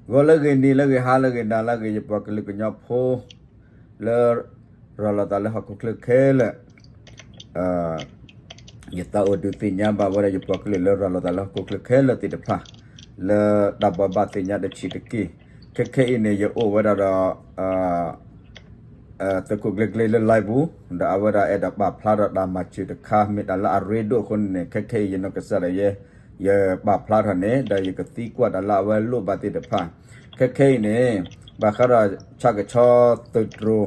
ဂီၤလၢအဂ့ၤ နံၤလၢအဂ့ၤ ဟါလၢအဂ့ၤ နၤလၢအဂ့ၤ ယပှၤကလုာ်ကညီဖိ လၢ ရၤလီၤသးလၢဟီၣ်ခိၣ်ချၢခဲလၢာ်, ယသးအိၣ်ဒုးသ့ၣ်ညါဘၣ်ဝဲဒၣ် ယပှၤကလုာ်လၢရၤလီၤသးလၢဟီၣ်ခိၣ်ချၢခဲလၢာ်သ့ၣ်တဖၣ် လၢတၢ်ဘိးဘၣ်သ့ၣ်ညါတဆံးတက့ၢ်. ခဲခဲအံၤန့ၣ် ယအိၣ်ဝဲဒၣ်ဒီး သုးခိၣ်ကျ့ကျ့လၢ live ပူၤ, ဒီးအဝဲဒၣ်အဲၣ်ဒိးပာ်ဖျါထီၣ်တၢ်မၤစၢၤတခါ မ့ၢ်တၢ်လၢအရ့ဒိၣ်အဃိန့ၣ် ခဲခဲအံၤ ယနီၢ်ကစၢ်ဒၣ်ယဲ ယပာ်ဖျါထီၣ်န့ၣ် ဒီးယကသံကွၢ်တၢ်လၢအဝဲလိၣ်ဘၣ်သ့ၣ်တဖၣ်. ခဲခဲအံၤန့ၣ် ဘၣ်ဃးဒီးဆၣ်ကဆီသုးတြိၤ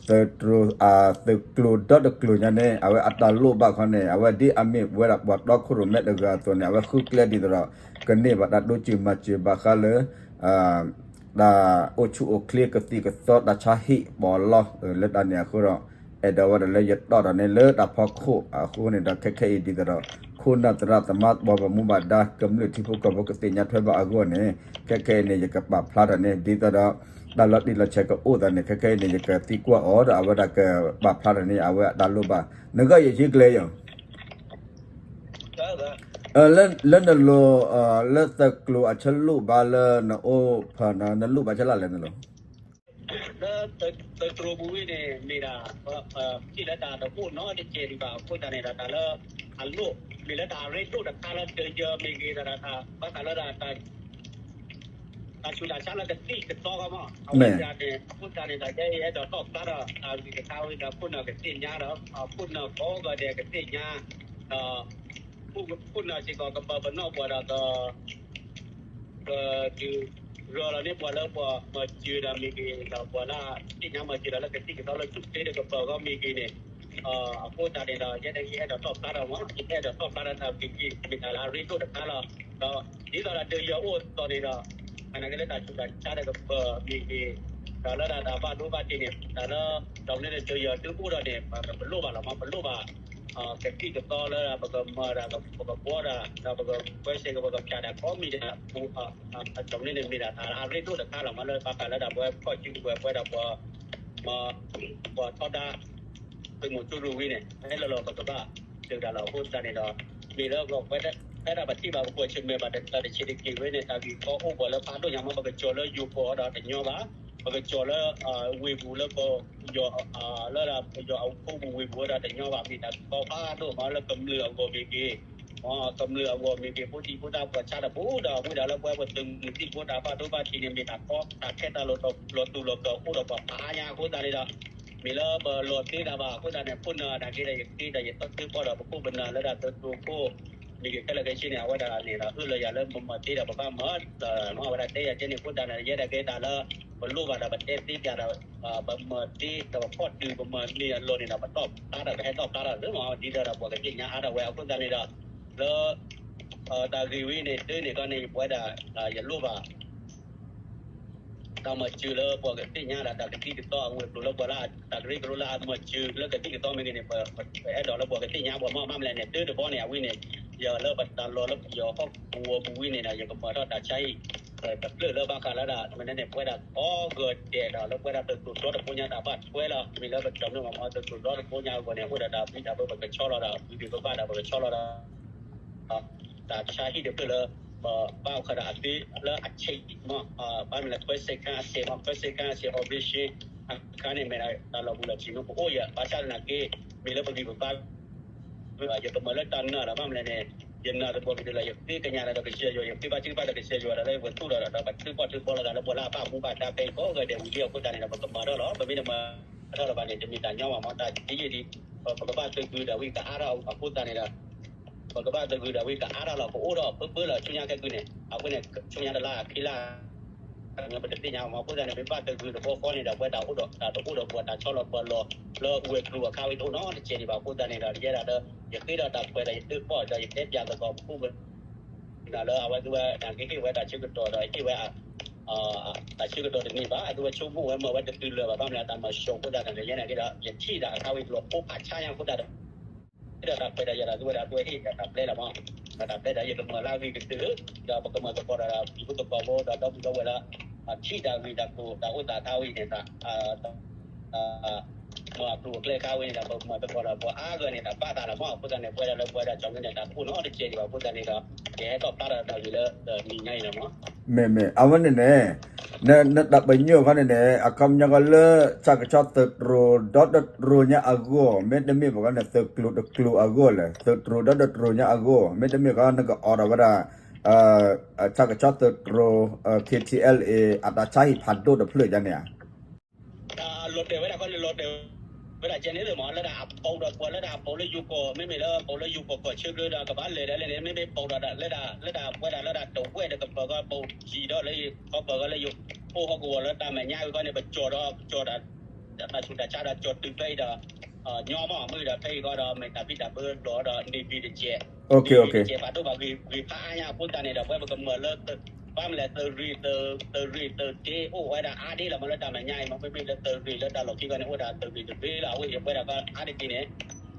သုးတြိၤ သုးကျိၤဒီတကျိၤညါန့ၣ် အဝဲအတၢ်လိၣ်ဘၣ်ခီန့ၣ် အဝဲဒ်အမ့ၢ်ဝဲဒၣ်ပှၤတီခိၣ်ရိၣ်မဲတဂၤအသိးန့ၣ် အဝဲဃုကျဲဒ်သိးဒီး ကန့ၢ်ဘၣ်တၢ်တိစၢၤမၤစၢၤဘၣ်ဃးလၢ တၢ်အိၣ်ဆူၣ်အိၣ်ချ့ကသံၣ်ကသီ တၢ်ဆါဟံၣ်ပီးလီ လၢတၢ်န့ၣ်အဃိဒီး အဲၣ်ဒိးဝဲဒၣ်လၢယတီၣ်ထီၣ်န့ၣ်လၢတၢ်ဖီခိၣ်အဃိန့ၣ်ဒီး ခဲခဲအံၤဒ်သိးဒီး ခိၣ်နၢ်သရၣ်သမါ ပှၤဘၣ်မူဘၣ်ဒါ ကမျၢၢ်ထံဖိကီၢ်ဖိကသ့ၣ်ညါထွဲဘၣ်အဂီၢ်န့ၣ် ခဲခဲအံၤန့ၣ် ယကပာ်ဖျါထီၣ်န့ၣ် ဒ်သိးဒီး တၢ်လီၤတံၢ်လီၤဆဲးကအိၣ်သးန့ၣ် ခဲခဲအံၤန့ၣ် ယကသံကွၢ်အီၤဒီး အဝဲဒၣ်ကပာ်ဖျါထီၣ်န့ၣ် အဝဲအတၢ်လိၣ်ဘၣ် နဂီၢ်ယဟံးကျဲယီၤ လၢနလိၤ လၢသုးကျိၤအဆၢလိၣ်ဘၣ်လၢနအိၣ်ဖၢနၤ နလိၣ်ဘၣ်ဆၢလၢ်လဲၣ်နလိၤ လၢသုးကျိၤပူၤဝံၤန့ၣ် မ့ၢ်ဒၣ် ထံၣ်လၢတၢ်တအိၣ်နီတစဲးဒံးဘၣ်အဃိသတးန့ၣ်ဒီး တၢ်လၢအလိၣ် မ့ၢ်လၢတၢ်အရ့ဒိၣ်တခါလၢတယၢၤမ့ၢ်ဂ့ၤ တၢ်ဘၣ်ဃးလၢ တၢ်ဆူးတၢ်ဆါလၢကသံၣ်ကသီကီမး အဝဲန့ၣ် အဃိသတးန့ၣ်ဒီး ယဲယအဲၣ်ဒိးတီၣ်ဖျါဒီး တၢ်ဂ့ၢ်တခါဝံၤဒီး ခိၣ်နၢ်ကသ့ၣ်ညါဒီး ခိၣ်နၢ်ကိးဂၤဒဲးကသ့ၣ်ညါ ဒီး ခိၣ်နၢ်စ့ၢ်ကီးကပၢၤပနီၣ်ပှၤဒီး က ကဒုးရၤလီၤန့ၢ်ပှၤလၢပှၤမၤစၢၤဒီးမ့ၢ်ဂ့ၤ ဒီးပှၤလၢသ့ၣ်ညါမၤစၢၤဒီးလၢကသံၣ်ကသီလၢဆူၣ်ချ့ဒီးကပၢၤဂီၢ်မ့ၢ်ဂ့ၤန့ၣ် အဃိသတးန့ၣ်ဒီး ယဲဒၣ်ယအဲၣ်ဒိးတီၣ်ဖျါဒီးမး ယအဲၣ်ဒိးတီၣ်ဖျါဒီးတၢ်ဂ့ၢ်က့ၤ မ့ၢ်တၢ်လၢအရ့ဒိၣ်တခါလီၤ. ဒီးဒ်သိးဒီးတယၢၤအိၣ်အသိးန့ၣ်ဒီး အနာ်က့လၢတၢ်ဆူးတၢ်ဆါဒီးကပၢၤမ့ၢ်ဂ့ၤ ဒီးလၢတၢ်ဘၣ်ဒိဘၣ်ထံးန့ၣ် တၢ်လၢ ဒီးမနုၤန့ၣ် တယၢၤဒုအိၣ်ဒီးန့ၣ် ပလိၣ်ဘၣ်လီၤမး ပလိၣ်ဘၣ် ကသံၣ်ကသီလၢပကမၤတၢ် ပကဘှီတၢ် ဒီးပကကွဲစ့ၢ်ကီး ပကဖျါတၢ်ကိးမံၤဒဲး အတၢ်န့ၣ်န့ၣ်မ့ၢ်ဒၣ်တၢ်လၢအရ့ဒိၣ်တခါလီၤမး လၢဘၣ်ဃးလၢဒၣ်ပဝဲခီၣ်စုကဝဲၤပဝဲဒၣ်ပှၤ ပှၤထီဒါ သုးမီၤစိရိၤဝံၤန့ၣ် ဟဲလီၤလီၤပကဘၣ်စၢၤတၢ်လီၤ အဃိသတးန့ၣ်ဒီး မ့ၢ်လၢပဝဲ ဖဲဒၣ်ပထံၣ်ဘၣ်ပကွၢ်ဆၢၣ်မဲာ်ဘၣ်တၢ်တဆံးတက့ၢ်ဝဲန့ၣ် တၢ်ဂ့ၢ်ကီအိၣ်ပှၤလၢဖးဒိၣ်ညါမး ပကကၠီၤလၢယိၤကီၢ်ဒီးတညီဘၣ် ပကကၠီၤလၢ ဝ့ၢ်ပူၤလၢပ ယီၤ လၢဒၣ်ပယီၤအခိပူၤဝ့ၢ်ပူၤဝဲဒီးတညီဘၣ် မ့ၢ်တၢ်ကီဖးဒိၣ်မးလၢကမျၢၢ်အဂီၢ်မ့ၢ်ဂ့ၤ ကမျၢၢ်အဂီၢ်မ့ၢ်ဂ့ၤ ဖိဒံဖိသၣ်ပှၤဆါတပူၤဒီး ဝံၤဒၣ်လၢပဝဲပသုးမုၢ်သံၣ်ဘိတၢ်ဘၣ်ဒိဘၣ်ထံးန့ၣ် မ့ၢ်တၢ်ကီတၢ်ခဲတၢ်လီၤတူာ်လီၤကာ် အိၣ်ဒီးပှၤဖးညါအဃိသတးန့ၣ်ဒီး မ့ၢ်လၢပလီၤတ့တၢ်ဘၣ်အဃိသတးန့ၣ် ခိၣ်နၢ်နာ်က့ဒီး ယဃ့ဒီးယသးသ့ပီၢ်ဒီး ပခိၣ်ပနၢ်လၢဒၣ်သုးကျိၤခိၣ် မ့ၢ်ဂ့ၤခဲလၢာ်ခဲဆ့န့ၣ် အဝဲဒၣ်န့ၣ်ဒီး အၢၣ်လီၤယၤလၢပမၤတ့ဒီး ပဘၣ်မၤ အဝဲဒၣ်တဲယၤကဲန့ၣ်အဃိသတးန့ၣ် ယဲဒၣ်ကဲတၢ်လၢ ပလိၣ်ဘၣ်ဒီး ပတဲသ့ပၠးဒီး ပမၤတ့ဒီး ပဖီၣ်တုၤ ပမၤန့ၢ်အလီၢ်န့ၣ်ဒီး ပတီၢ်ဖျါဒီး ပဟဲတီၣ်ဖျါဒီးလၢမၤ ဒ်သိးဒီးပှၤကသ့ၣ်ညါအါထီၣ်ဝဲအဃိသတးန့ၣ်ဒီး လၢ တၢ်ဂ့ၢ်ဝဲန့ၣ် တုၤန့ၣ်ကီန့ၣ် ပဝဲဒၣ် ယလိၣ်ဘၣ် တၢ်မၤစၢၤလၢပှၤကသ့ၣ်ညါဒီး တၢ်ကသံၣ်ကသီအဝဲၤကျိၤလၢပှၤလၢ တၢ်ကရၢကရိလၢအမၤစၢၤလၢကသံၣ်ကသီမ့ၢ်ဂ့ၤန့ၣ် ပအဲၣ်ဒိးလၢပှၤကသ့ၣ်ညါပှၤမ့ၢ်မးမလဲၣ်န့ၣ် တုၤတဘီန့ၣ် အဝဲန့ၣ် ယလၢပတၢ်လီၢ်လၢယဟီၣ်ကဝီၤပူၤဝံၤန့ၣ်ဒီး ယကမၤထီၣ်တၢ်ဆါဟံၣ် တဖျၢၣ်လၢဘၣ်ဃးလၢဒၣ် မ့ၢ်န့ၣ် ပဝဲဒၣ်ကိးဂၤဒဲးဒီး လၢပဝဲဒၣ်သုးကျိၤဒီတဘိညါတၢ်ဘၣ်ထွဲလီၤ မ့ၢ်လၢပကၠီၤမ့ၢ်မၤမၤသုးကျိၤဒီတဘိညါအဂီၢ်န့ၣ် အိၣ်ဒီးတၢ်ဘံၣ်တၢ်ဘၢပကဆီလီၤဒီး ဘုဂ့ၤဘၣ်ဒီးပကဆီလီၤဒီး တၢ်ဆါဟံၣ်တဖျၢၣ်လၢ ပဘၣ်ဃးဒီးအသ့လၢအဆံးမး ဘၣ်မနုၤလဲၣ် ခွဲစိတ်ခန်းအဆင့်မး ခွဲစိတ်ခန်းအဆင့် operation အခါန့ၣ်မ့ၢ်ဒၣ်တၢ်လီၤဘူးလီၤဆံးမး ပအိၣ်ယၤ ဘၣ်ဆၣ်သနာ်က့ မ့ၢ်လၢပဂံၢ်ပဘါ ယကမၤလၢတၢ်နၢ်လီၤ ဘၣ်မနုၤလဲၣ်န့ၣ် ယနၢ်တဘျီကဒီးလီၤ ယဃ့ကညးဒီးကစၢ်ယွၤ ယဃ့ဘါထုကဖၣ်ဒီးကစၢ်ယွၤဒီးလၢပသူၣ်ထီၣ်ဒီး ပထုးဖှိၣ်ထုးဖှိၣ်လိာ်သးလၢပှၤလၢအဘၣ်မူဘၣ်ဒါဖဲအံၤကိးဂၤဒဲးဝံၤလံအဃိသတးန့ၣ်ဒီး ပကမၤထီၣ်လီၤ ပမ့ၢ်တမၤထီၣ်လၢၤဘၣ်န့ၣ် တမ့ၢ်တၢ်ညီဘၣ်မး တၢ်ဒ်ယဲဒ် ပကဘၣ်သုးဂုာ်ဒီးဝံၤကအါထီၣ်အဃိသတးန့ၣ်ဒီး ပကဘၣ်သုးဂုာ်ဒီးဝံၤကအါထီၣ်လီၤ ပအိၣ်ဒီးပၢပၢလီၤဆူညါခဲကုန့ၣ် အဃိန့ၣ် ဆူညါတလါခံလါ ပတသ့ၣ်ညါဘၣ်မး အဃိသတးန့ၣ် ပဘၣ်သုးဂုာ်တဘျီဃီန့ၣ်ဒီး ပဝဲတၢ်အိၣ်ဒီး တၢ်တအိၣ်ဒီးပှၤတၢ်ဆီလီၤပှၤလီၤ လၢဝဲၤကျိၤအခါဝံၤတအိၣ်နီတစဲးဒံးဘၣ် အဃိသတးန့ၣ်ဒီး ယဲဒၣ်လၢ ယဃ့ဒီးတၢ်ခွဲးဒီးယတၢ်ပီၢ်ဒီးယတဲပၠးသကိးပခိၣ်ပနၢ်လၢအဝဲသုဝဲ နာ်က့ဟ့ၣ်ဝဲတၢ်ဆၢကတီၢ်ဒီးဟ့ၣ်ဝဲ တၢ်ဆၢကတီၢ်တန့ၢ်ဘၣ် အသုဝဲဆိကမိၣ်ဝဲမၤဝဲတတုၤလၢၤဘၣ် ဘၣ်မနုၤလဲၣ် တၢ်မၤစၢၤအဃိသတးန့ၣ်ဒီး ယဲနာ်က့ဒီး ယထံၣ်တၢ်အခါဝံၤတဘျီ အိၣ်ဖးဆါညါအဃိသတးဒီး ဒီးတၢ်ခွဲးဒီးယၤဒီးသုဝဲဒၣ်သုဝဲဟ့ၣ်ဒီးတၢ်ပျဲလီၤမး ဒီးတၢ်ပျဲဒီးယကမၤလၢအဂ့ၤကတၢၢ် ဒီးပကမၤသကိးဒီး ပံၤဖိသကိးဖိဒီးဒီပုၢ်ဒီဝဲၢ်လၢ ထံၣ်တၢ်ဂ့ၢ်တၢ်ကျိၤတၢ်အိၣ်သးခါဝံၤန့ၣ် မၤအကျိၤအကျဲခါဝံၤန့ၣ်ဒီး ပမၤသကိးဒီးပှၤအါဂၤန့ၣ် တၢ်ဘၣ်သးလီၤမး အဃိသတးန့ၣ် ပဝဲဒၣ်လၢပဝဲဒၣ်ကၠီၤမ့ၢ်န့ၣ် တၢ်တအိၣ်နီတစဲးဒံးဘၣ် အဃိသတးန့ၣ်ဒီး ယဟဲထီၣ်ဖျါဒီးတၢ်ဂ့ၢ်လၢတနံၤညါအံၤလီၤမး မ့ၢ်မ့ၢ် အဝဲန့ၣ်န့ၣ် နတၢ်ပညိၣ်ခီန့ၣ်န့ၣ် အခီပညီဃီလၢ ဆၣ်ကဆီသုးတြိၤဒီတတြိၤညါအဂီၢ် မ့တမ့ၢ်ဘၣ်ခီန့ၣ် သုးကျိၤတကျိၤအဂီၢ်လဲၣ်, သုးတြိၤဒီတတြိၤညါအဂီၢ် မ့တမ့ၢ်ခီနကအီၣ်ဒီးဝဲဒၣ် ဆၣ်ကဆီသုးတြိၤ K T L A အတၢ်ဆါဟံၣ်ဖးဒိၣ်တဖျၢၣ်ညါန့ၣ်ဧါ. လီၤတဲာ်ဝဲဒၣ်ခီန့ၣ် လီၤတဲာ်ဝဲဒၣ်ကဲန့ၣ်လၢမး လၢဒၣ်အပိာ်ဒီးပှၤလၢဒၣ်အပိာ်လၢယိၤကီၢ် မ့မ့ၢ်လၢပိာ်လၢယိၤကီၢ်ကီၢ်ဆၢကရၢဒီး ကဘၣ်လဲၤဒၣ်လဲၣ်န့ၣ် မ့မ့ၢ်ပိာ်ဒီးလၢဒၣ် လၢဒၣ်ပဝဲဒၣ်လၢဒၣ်တဝဲၢ်ဒီးကပၢၤကီၢ်ပိာ်ယံၤဒီးလၢယခီပၢၤကီၢ်လၢယအိၣ်ဟီၣ်ကဝီၤလၢတၢ်မဲာ်ညါဝံၤခီန့ၣ် ပကၠီၣ်ဒီးကၠီၣ်ဒီး တၢ်ဆူးတၢ်ဆါဒီးကၠီၣ်တုၤဖဲအံၤဒီး ညီမး မ့ၢ်ဒီးဖဲအံၤဃီဒီး မ့ၢ်တၢ်ဘံၣ်တၢ်ဘၢလီၤဒီး နံၣ်ဘံၣ်တကဲး နံၣ်ဘံၣ်တကဲး ဖးဒိၣ်ဘၣ်ဂ့ၤဖးအါညါအဃိသတးန့ၣ်ဒီး ပဝဲပကမၢၢ်လၢ ဘၣ်မနုၤလဲၣ် သုးရ့ၣ်သုး သုးရ့ၣ်သုးတ့အိၣ်ဝဲဒၣ်အါဒ့လီၤမး လၢတၢ်မဲာ်ညါအံၤမး မ့မ့ၢ်လၢသုးရ့ၣ်လၢတၢ်လီၢ်ခံခီန့ၣ် အိၣ်ဒၣ်သုးရ့ၣ်တရ့ၣ်လီၤ အဝဲအံၤပဝဲဒၣ်ကအါတက့ၢ်န့ၣ်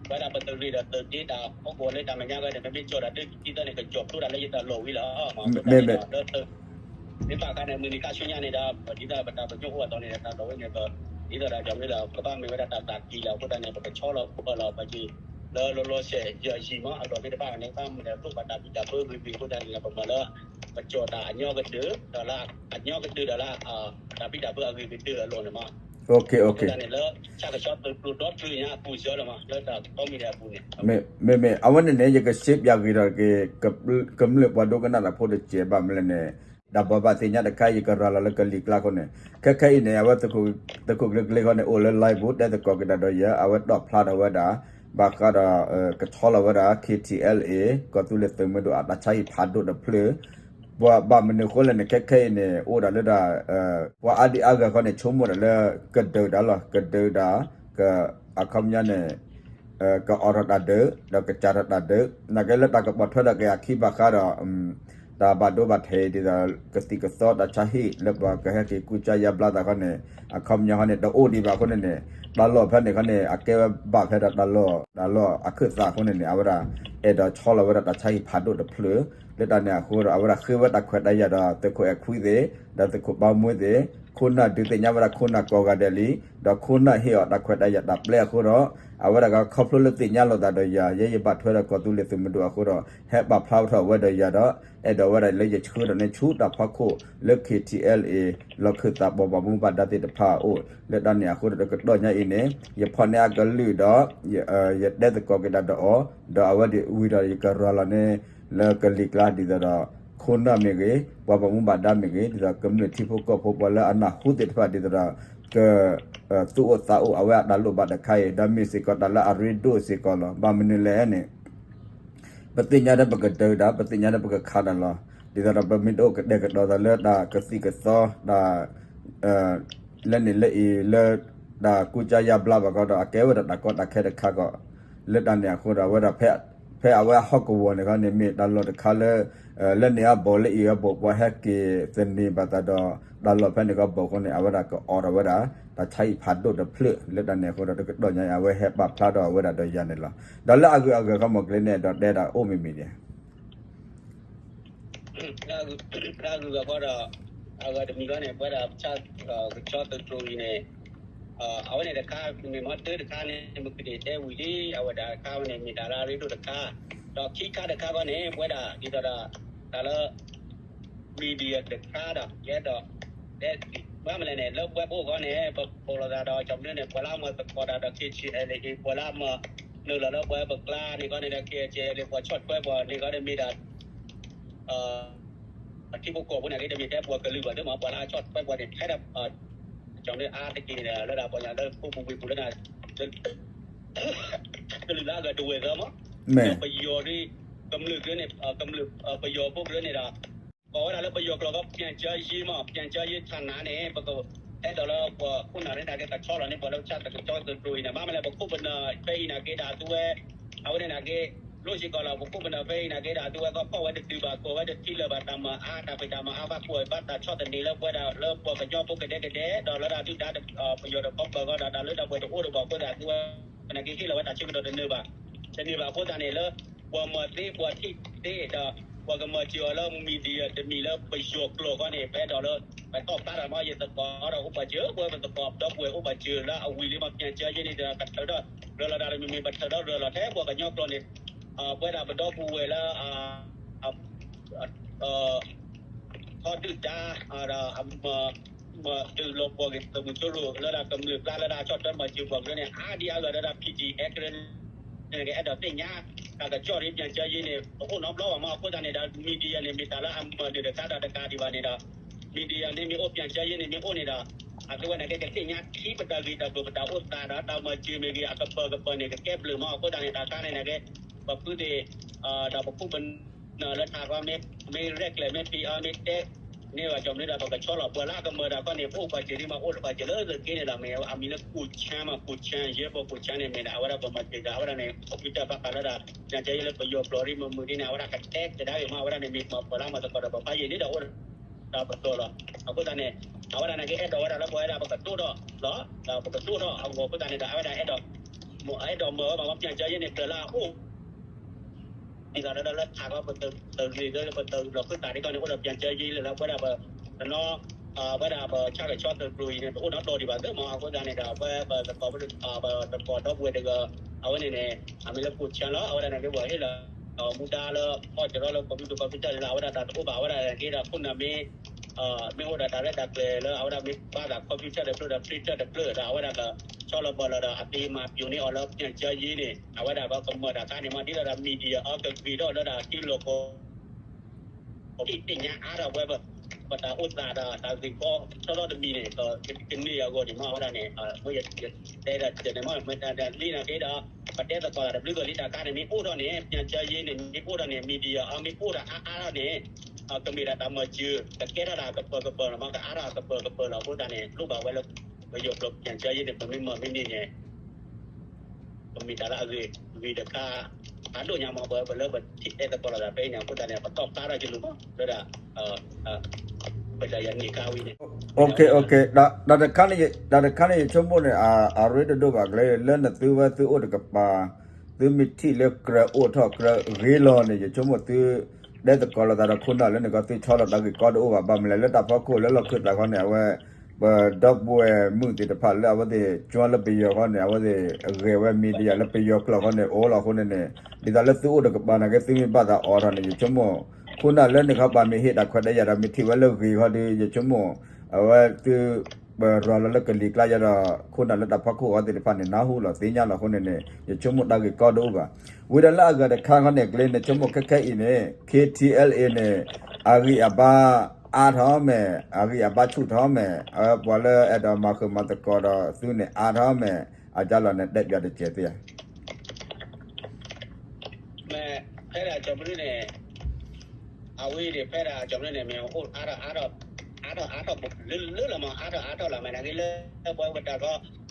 ပဝဲဒၣ်ပသုးရ့ၣ်ဒီးသုးတ့တၢ်ဟီၣ်ကဝီၤလၢတၢ်မဲာ်ညါခီန့ၣ် မ့မ့ၢ်ကၠီၣ်တၢ်ဒုးကသီန့ၣ် ကကၠီၣ်ဖျိတၢ်လၢယတၢ်လီၢ်ဝံၤလီၤမး အဃိသတးန့ၣ်ဒီး မ့ၢ်ဘၣ်အခါန့ၣ် မုၢ်နံၤခါဆူညါန့ၣ်ဒီး ဒ်သိးပတၢ်ပညိၣ်အိၣ်အသိးန့ၣ် တၢ်လီၢ်ဝဲန့ၣ် ဒ်သိးဒီး ကမ့ၢ်လၢ ကဘၣ်မ့ၢ်ဝဲဒၣ်တၢ်သးကံၢ်လီၤ အဃိသတးန့ၣ် ပကဆီလီၤပၢၤလီၤပှၤက့ၤ လၢလီၤလီၤဆဲးယဲၢ်ယံၤမး အလီၢ်မ့ၢ်တဘၣ်န့ၣ် ဘၣ်မနုၤလဲၣ် ပဘၣ်တၢ်ဘံၣ်တၢ်ဘၢဂ့ၤဂ့ၤအဃိသတးန့ၣ် ပမၤလၢ ပကၠီၣ်တၢ်အညီကဒုး ဒီးလၢ အညီကဒုးဒီးလၢ တၢ်ဘံၣ်တၢ်ဘၢအဂ့ၤကဒုးအလီၢ်န့ၣ်မး အဃိသတးန့ၣ်လၢ ဆၣ်ကဆီသုးကျိၤဒီတြိၤညါအပူၤစ့ၢ်လီၤမး လၢတၢ်ကိးမံၤဒဲးအပူၤန့ၣ် မ့မ့ၢ် အဝဲန့ၣ်န့ၣ် ယကစ့ပၠးဂ့ၤဒီးက့ၤ ကမျၢၢ်ပှၤဒိကနၣ်တၢ်ဖိတစဲးဘၣ်မနုၤလဲၣ်န့ၣ် တၢ်ဘိးဘၣ်သ့ၣ်ညါတခါ ယကရၤလီၤလၢကလံၤကျါအဃိန့ၣ် ခဲခဲအံၤန့ၣ် အဝဲ သုးခိၣ်ကျ့ကျ့ခီန့ၣ် အိၣ်လၢ live ပူၤ တဲသကိးက့ၤတၢ်ဒီးယၤ အဝဲတီၣ်ဖျါထီၣ်ဝဲဒၣ် ဘၣ်ဃးဒီး ကဆီလီၤဝဲဒၣ် K T L A ကီၢ်သူလ့ၤသုးမုၢ်ဒိၣ်အတၢ်ဆါဟံၣ်ဖးဒိၣ်တဖျၢၣ် ပှၤဘၣ်မနုၤအဃိလဲၣ်န့ၣ် ခဲခဲအံၤန့ၣ် အိၣ်ဒၣ်လၢဒၣ် ပှၤအါဒံအါဂၤခီန့ၣ် ဆိကမိၣ်ဒၣ်လၢ ကဒုးတၢ်လီၤ ကဒုးတၢ် က အခီပညီန့ၣ် ကအိးထီၣ်တၢ်ဒုး ဒီးကစၢ်ထီၣ်တၢ်ဒုး နာ်က့လၢတၢ်ကပိာ်ထွဲထီၣ်က့ၤအခံဘၣ်ဃးဒီး တၢ်ဘၣ်ဒိဘၣ်ထံးဒ်သိး ကသံၣ်ကသီတၢ်ဆါဟံၣ်လၢပှၤကဟဲက့ၤကူစါယါဘျါသးခီန့ၣ် အခီပညီခီန့ၣ် တအိၣ်ဒံးဘၣ်အဃိန့ၣ်န့ၣ် တၢ်လီၢ်ဖဲန့ၣ်ခီန့ၣ် အကဲဝဲဘၣ်ဖဲဒၣ်တၢ်လီၢ် တၢ်လီၢ်အခၢၣ်သးအဃိန့ၣ်န့ၣ် အဝဲဒၣ် အဲၣ်ဒိးဆီလီၤဝဲဒၣ်တၢ်ဆါဟံၣ်ဖးဒိၣ်တဖျၢၣ် လၢတၢ်န့ၣ်အဃိဒီး အဝဲဒၣ်ဃ့ဝဲတၢ်ခွဲးတၢ်ယာ်ဒီး သုးခိၣ်အဲၣ်ခွံသ့ၣ် ဒီးသုးခိၣ်ဘါမူသ့ၣ် ခိၣ်နၢ်ဒုးသ့ၣ်ညါဝဲဒၣ်ခိၣ်နၢ်ကိးဂၤဒဲးလံ ဒီးခိၣ်နၢ်ဟ့ၣ်အီၤတၢ်ခွဲးတၢ်ယာ်တၢ်ပျဲအဃိဒီး အဝဲဒၣ်ကခီဖျိလၢသ့ၣ်ညါလိာ်သးဒီးယၤ ယဲယဘၣ်ထွဲဒီးကီၢ်သူလ့ၤသုးမုၢ်ဒိၣ်အဃိဒီး ဟဲပာ်ဖျါထီၣ်ဝဲဒီးယၤဒီး အဲၣ်ဒိးဝဲဒၣ်လၢယဆှၢဒီးန့ၢ်ဆူတၢ်ဖီခိၣ်လၢ K T L A လီၢ်ခၢၣ်သးပှၤဘၣ်မူဘၣ်ဒါသ့ၣ်တဖၣ်အအိၣ် လၢတၢ်န့ၣ်အဃိဒီး တကတီၢ်ညါအံၤန့ၣ် ယဖီၣ်န့ၢ်အကလုၢ်ဒီး ယတဲသကိးက့ၤတၢ်ဒီးအီၤ ဒီးအဝဲဒၣ်ဝံၤဒီးယကရၤလီၤန့ၢ် လၢကလံၤကျါဒ်သိးဒီး ခိၣ်နၢ်မ့ၢ်ဂ့ၤ ပှၤဘၣ်မူဘၣ်ဒါမ့ၢ်ဂ့ၤ ဒ်သိးကမျၢၢ်ထံဖိကီၢ်ဖိပှၤလၢအနၢ်ဟူသ့ၣ်တဖၣ်ဒ်သိးဒီး က သူၣ်အိၣ်သးအိၣ်အဝဲအတၢ်လိၣ်ဘၣ်တခါအံၤ ဒီးမ့ၢ်စ့ၢ်ကီးတၢ်လၢအရ့ဒိၣ်စ့ၢ်ကီးလီၤ. ဘၣ်မနုၤလဲၣ်န့ၣ် ပသ့ၣ်ညါဒီးပကဒုးတၢ် ပသ့ၣ်ညါဒီးပကခးတၢ်လီၤ. ဒ်သိးဒီးပမ့ၢ်တအိၣ်ကတဲာ်ကတီၤသးလၢတၢ်ကသံၣ်ကသီ တၢ် လၢန့ၣ်လၢအံၤလၢ တၢ်ကူစါယါဘျါဘၣ်ကီဒီး အကဲဝဲဒၣ်တၢ်ကီတၢ်ခဲတခါကီး လၢတၢ်န့ၣ်အဃိဒီး အဝဲဒၣ် ဖဲအဝဲအဟီၣ်ကဝီၤန့ၣ်ခီန့ၣ် မ့ၢ်တၢ်လီၢ်တခါလၢ လၢန့ၣ်အဘိးလၢအံၤအဘိး ပှၤဟဲက့ၤသန့ၤဘၣ်သးဒီး တၢ်လီၢ်ဖဲန့ၣ်ကီးဘိးအဃိန့ၣ် အဝဲဒၣ်ကအိးထီၣ်ဝဲဒၣ် တၢ်ဆါဟံၣ်ဖးဒိၣ်တဖျၢၣ် လၢတၢ်န့ၣ်အဃိဒီး တကတီၢ်ညါအံၤ အဝဲဟဲပာ်ဖျါထီၣ်ဝဲဒၣ်ဒီးယၤန့ၣ်လီၤ. ဒီးလၢအဂုၤအဂၤခီမီၢ်ကျ့န့ၣ် ဒီးတဲဒၣ်အိၣ်မ့ၢ်မ့ၢ်ဒ် လၢအဂုၤအဂၤဃီဒီး အဂၤတမံၤဃီန့ၣ် ပဝဲဒၣ် ကဆီသုးတြိၤအံၤန့ၣ် အဝဲန့ၣ်တခါ မ့ၢ်မ့ၢ်တၢ်တခါန့ၣ် မ့ၢ်ကန့ၣ်တဲဝံၤလံ အဝဲဒၣ်တခါဝဲန့ၣ် မ့ၢ်တၢ်လၢအရ့ဒိၣ်တခါ ဒီးခံခါတခါဃီန့ၣ် ပဝဲဒၣ်ဒ်သိးဒီး တၢ်လၢ media တခါဒီး ယဲဒီး တဲ ဘၣ်မနုၤလဲၣ်န့ၣ် လၢပဝဲပအိၣ်ဃီန့ၣ် ပပိာ်လိာ်သးဒီး ကၠီမနုၤန့ၣ် ပှၤလၢအမၤသကိးတၢ်ဒီး K T L A ပှၤလၢအမၤနုာ်လီၤလၢပဝဲပကျါန့ၣ်ဃီန့ၣ်ဒီး K T L A ပှၤဆီၣ်ထွဲပှၤန့ၣ်ဃီန့ၣ်မ့ၢ်ဒၣ် ထံဖိကီၢ်ဖိန့ၣ်က့ တမ့ၢ်ထဲပှၤကလုာ်ဘၣ်သ့ၣ်မး ပှၤလၢအဆီၣ်ထွဲပှၤန့ၣ် ထဲဒၣ် ကၠီမနုၤအါတက့ၢ်န့ၣ် လၢဒၣ်ပှၤညါလၢဖိပူၤဝ့ၢ်ပူၤလၢ ကလုာ်လၢအဂၤတဝဲၢ်သၢမး ဒီးပယီၤဒ် ကမျၢၢ်ကရၢန့ၣ် ကမျၢၢ် ပယီၤဖိကရၢန့ၣ်ဒီး ကိးဝဲဒၣ်လၢပယီၤကျိာ်ကီး ပြန်ကြားရေးမး ပြန်ကြားရေးဌာနန့ၣ် ပကအဲၣ်ဒိးလၢပှၤခိၣ်နၢ်န့ၣ် နာ်က့ကဆီလီၤန့ၢ်ပှၤလၢဆၣ်သကဆီသုးတြိၤအံၤန့ၣ် ဘၣ်မနုၤလဲၣ် ပခိၣ်ပနၢ်ဖဲအံၤနာ်က့ဒီး အသုဝဲ အဝဲန့ၣ်နာ်က့ လိၣ်စ့ၢ်ကီးလီၤ ပခိၣ်ပနၢ်ဖဲအံၤနာ်က့ဒီး အသုဝဲကီၢ်ဖီၣ်ဝဲတတုၤဘၣ် ကိးဝဲတထံၣ်လၢၤဘၣ် တၢ်မၤအါ တၢ်ဖံးတၢ်မၤအါဘၣ်ကွၢ်ဘၣ်တၢ်ဆီၣ်သနံးလၢပဝဲဒၣ်လၢပှၤကညီဖိကဒဲကဒဲ ဒီးလၢဒၣ်ဒုၣ်ဒါပယီၤဒီးခီပၢၤဃီဒီး တၢ်လၢတၢ်ပှဲၤတအိၣ်ဒီးဘၣ်အဃိသတး အသုဝဲနာ်က့ဟ့ၣ်လီၤဝဲတၢ်ဆၢကတီၢ်တနၢၤဘၣ် တန့ၢ်ဘၣ်အဃိသတးန့ၣ် လၢပှၤမၤသ့ပှၤထံၣ်သ့ဒီး ပှၤကမၤစၢၤအီၤလၢ media တမံၤလၢပယီၤကျိာ်ဃီန့ၣ် ပအဲၣ်ဒိးလၢ ပတီၢ်ဖျါထီၣ်မး ယသကိးဒီးအိၣ်ပှၤစၢၤ ပှၤပသကိးဒီပုၢ်ဝဲၢ်အိၣ်ပှၤစၢၤလၢအဝံၤလံမး ပြန်ကြားရေးန့ၣ်ဒီး ကထုးထီၣ်ရၤလီၤတၢ်လၢမ့မ့ၢ်ပထုးထီၣ်ရၤလီၤထဲပှၤကညီကျိာ်န့ၣ် ပဝဲဒၣ်ပဒီပုၢ်ဝဲၢ်လၢ ထီဒုၣ်ဒါ ဒီးအမၤ မၤတုၤလီၤပှီၢ်က့ၤသုးမုၢ်ကၠိရိၤလၢဒၣ်ကမျၢၢ်ကျါလၢဒၣ်ဆီၣ်ထွဲမၤစၢၤပှၤကလုာ်န့ၣ် အါဒံအါဂၤလၢဒၣ် P D F ကရၢန့ၣ် ကအဲၣ်ဒိးသ့ၣ်ညါ တၢ်ကစီၣ်ဒ် ပြန်ကြားရေးန့ၣ် တအိၣ်နီတဘျီဘၣ်မး အဃိသတးန့ၣ်ဒီး media န့ၣ် မ့ၢ်တၢ်လၢအမၤနၢၤတခါဒီးတကးဒံးဘၣ်န့ၣ်ဒီး media န့ၣ်မ့ၢ်အိၣ် ပြန်ကြားရေးန့ၣ်မ့ၢ်အိၣ်န့ၣ်ဒီး အသုဝဲန့ၣ်ကဲကသ့ၣ်ညါ ထံပတၢ်ဂ့ၢ်တၢ်ကျိၤပတၢ်အိၣ်သးဒီးတၢ်မၤစၢၤမ့ၢ်ဂ့ၤ အကပၢၤကပၢၤန့ၣ် ကကဲဘျုးမး အဃိသတးန့ၣ် တၢ်ခါန့ၣ်န့ၣ်ကဲ ပဖုသ့ၣ် ဒီးပခိၣ်ပနၢ်လၢထးခီမ့ၢ် မ့ၢ်ရဲၣ်ကျဲၤ မ့ၢ်ဖံးအီၤ မ့ၢ်တဲ န့ၢ်ဘၣ်ကၠီမနုၤဒီး ပကဆီလီၤပှၤလၢအကမၢၤတၢ်ခီန့ၣ် ပအိၣ်ပှၤစၢၤဒ်မး အိၣ်လၢပှၤစၢၤလၢသုးက့န့ၣ်ဒီး မ့ၢ်အမံၤလၢ ကိုချမ်းမး ကိုချမ်း ရဲဘော် ကိုချမ်းန့ၣ် မ့ၢ်ဒၣ်အဝဲဒၣ်ပမၤစၢၤဒီး အဝဲဒၣ်န့ၣ် computer ဘၣ်ဃးလၢဒၣ် ညါကဲယဲလၢပယီၤကျိာ်ဒ်မ့ၢ်မုာ်ဒ်န့ၣ် အဝဲဒၣ်ကတဲကဒါက့ၤမး အဝဲဒၣ်န့ၣ် မ့ၢ်ပှၤလၢအမၤသကိးဒီးပဖးယံာ်န့ၣ်ဒီး အိၣ်ဒီးပတီၤလီၤ. အဃိသတးန့ၣ် အဝဲဒၣ်န့ၣ် ကအဲၣ်ဒိးဝဲဒၣ်လၢပဝဲဒၣ်ပကဒိၣ်ထီၣ်လီၤ ဒီးပကဒိၣ်ထီၣ်အဂီၢ် အဃိသတးန့ၣ်ဒီး အဝဲဒၣ်အဲၣ်ဒိး အဲၣ်ဒိးမၢဝဲဘၣ် ပြန်ကြားရေးန့ၣ် ကြၢးလၢအအိၣ် ဒ်သိးဒီးလၢထးခီပတဂ့ၤလၢပတလီၤဃုသးဒ်ခီန့ၣ် အိၣ်ဒီး ပြန်ကြားရေး လၢပဝဲဒၣ်ပ တနီၤ ဝဲဒၣ်ပဆၣ်ကဆီသုးကျိၤအံၤန့ၣ် တအိၣ်နီတတီၤဒံးဘၣ်သ့ၣ်မး အဃိသတးန့ၣ်ဒီး ပဝဲပသကိး ပသကိးဒီပုၢ်ဝဲၢ်တဂၤ အဝဲန့ၣ်န့ၣ် အမံၤလၢ ကိုချမ်း လီၤ. အဝဲဒၣ်န့ၣ်က့ၤပှၤဟ့ၣ်လီၤ မူဒါလၢ အီၣ်ကရီလၢ computer computer လၢအဝဲဒၣ်တၢ်တအိၣ်ဘၣ် အဝဲဒၣ်က့ၤဒီးခိၣ်နၢ်မ့ၢ် မ့ၢ်အိၣ်ဒီးတၢ်ရဲၣ်တၢ်ကျဲၤလၢအဝဲဒၣ်မ့ၢ်ဘၣ်သး computer တဖျၢၣ်ဒီး printer တဖျၢၣ်ဒီး အဝဲဒၣ်ကဆီလီၤပှၤလီၤဒီး အသ့မၤပျိၤန့ၢ်အီၤလၢ ပြန်ကြားရေး န့ၣ် အဝဲဒၣ်ကမၤတၢ်ခါန့ၣ်မး ဒ်သိးဒီး media အကဂ့ၤထီၣ်လၢဒၣ်ထံလီၢ်ကီၢ် သ့ၣ်ညါအါထီၣ်ဝဲ ပတၢ်အိၣ်သးဒီးတၢ်ဂ့ၢ်ကီထီထီၣ်တမံၤန့ၣ် ကန့ၢ်အဂီၢ်ဒံးမး အဝဲဒၣ်န့ၣ် မ့ၢ်ယတဲဒၣ်န့ၣ်မး မ့ၢ်တၢ်လံနာ်က့ဒီး ပတဲသကိးတၢ်တဘျုးဂီၢ်လံ တၢ်ခါန့ၣ်မ့ၢ်အိၣ်ထီၣ်န့ၣ် ပြန်ကြားရေး န့ၣ် မ့ၢ်အိၣ်ထီၣ်န့ၣ် media အမ့ၢ်အိၣ်ထီၣ်အါအါထီၣ်န့ၣ် ကမ့ၢ်ဒၣ်တၢ်မၤစၢၤ ကကဲထီၣ်ဒၣ်ကပၢၤကပၢၤလီၤမး ကအါထီၣ်ကပၢၤကပၢၤလီၤ အဃိသတးန့ၣ် လိၣ်ဘၣ်ဝဲလၢ ပယီၤကျိာ် ပြန်ကြားရေး န့ၣ် ပမ့ၢ်မၤမ့ၢ်န့ၢ်န့ၣ် ပမ့ၢ်တၢ်လၢအဂ့ၤ ဂ့ၤတခါ ဖးဒိၣ်ညါမး ပဝဲပလၢပထံၣ်တဲသကိးလိာ်သးဖဲအံၤန့ၣ် အဃိသတးန့ၣ် ပတီၢ်ဖျါထီၣ်က့ၤလိာ်မး လၢဒၣ် ပတၢ်ယၤန့ၣ်ခါဝံၤန့ၣ် တၢ်တခါန့ၣ် တၢ်တခါန့ၣ် ယဆိကမိၣ်န့ၣ် အရ့တဒိၣ်ဘၣ်ကလဲၣ် လၢနသုဝဲသုအိၣ်တကပၤ သုမ့ၢ်ထံၣ်လၢကြၢးအိၣ်ထီၣ်ကြၢးဂ့ၤလီၤန့ၣ် ယဆိကမိၣ်သု တဲသကိးလိာ်သးဒီးခိၣ်နၢ်လၢန့ၣ်ကီး သုဆီလီၤတၢ်ဂ့ၢ်ကီတအိၣ်ဘၣ် ဘၣ်မနုၤလဲၣ် လၢတၢ်ဖီခိၣ်လၢလီၢ်ခၢၣ်သးခီန့ၣ် အဝဲ ပဒီပုၢ်ဝဲၢ်မုၣ်သ့ၣ်တဖၣ်လၢအဝဲသ့ၣ် ကၠီလၢပယီၤခီန့ၣ် အဝဲသ့ၣ်ဂဲၤဝဲ media လၢပယီၤကျိာ်ခီန့ၣ် အိၣ်လီၤအဃိန့ၣ်န့ၣ် ဒ်သိးလၢသုအိၣ်တကပၤန့ၣ်က့ သုမ့ၢ်ဘၣ်သးအိးထီၣ်န့ၣ် ယဆိကမိၣ် ခိၣ်နၢ်လၢန့ၣ်ခီပၤမ့ၢ်ဟ့ၣ်တၢ်ခွဲးတၢ်ယာ်ဒီး မ့ၢ်ထံၣ်ဝဲလၢဂ့ၤခီဒီး ယဆိကမိၣ် အဝဲသု ပရၤလီၤလၢကလံၤကျါယၤဒီး ခိၣ်နၢ်လၢတၢ်ဖီခိၣ်အီၤသ့ၣ်တဖၣ်န့ၣ် နၢ်ဟူလီၤသ့ၣ်ညါလီၤအဃိန့ၣ်န့ၣ် ယဆိကမိၣ်တၢ်ဂ့ၢ်ကီတအိၣ်ဘၣ်. ဝံၤဒီးလၢအဂၤတခါခီန့ၣ် ကလ့နဆိကမိၣ်ခဲခဲအံၤန့ၣ် K T L A န့ၣ် အဂံၢ်အဘါအါထီၣ်မဲာ် အဂံၢ်အဘါဆူၣ်ထီၣ်မဲာ် အဝဲပှၤလၢအဲၣ်ဒိးမၤဃုာ်မၤသကိးဒီးသုန့ၣ်အါထီၣ်မဲာ် အကၢ်လီၤန့ၣ် တဲပၠးတစဲးသ့ဧါ မ့ၢ်ဖဲဒၣ်ကၠီမနုၤန့ၣ် အဝဲဒၣ်ဖဲဒၣ်ကၠီမနုၤန့ၣ် မ့ၢ်အိၣ်အါထီၣ်အါထီၣ် အါထီၣ်အါထီၣ်လၢလၢလီၤမး အါထီၣ်အါထီၣ်လီၤ မ့ၢ်နာ်က့လၢပဝဲပတၢ်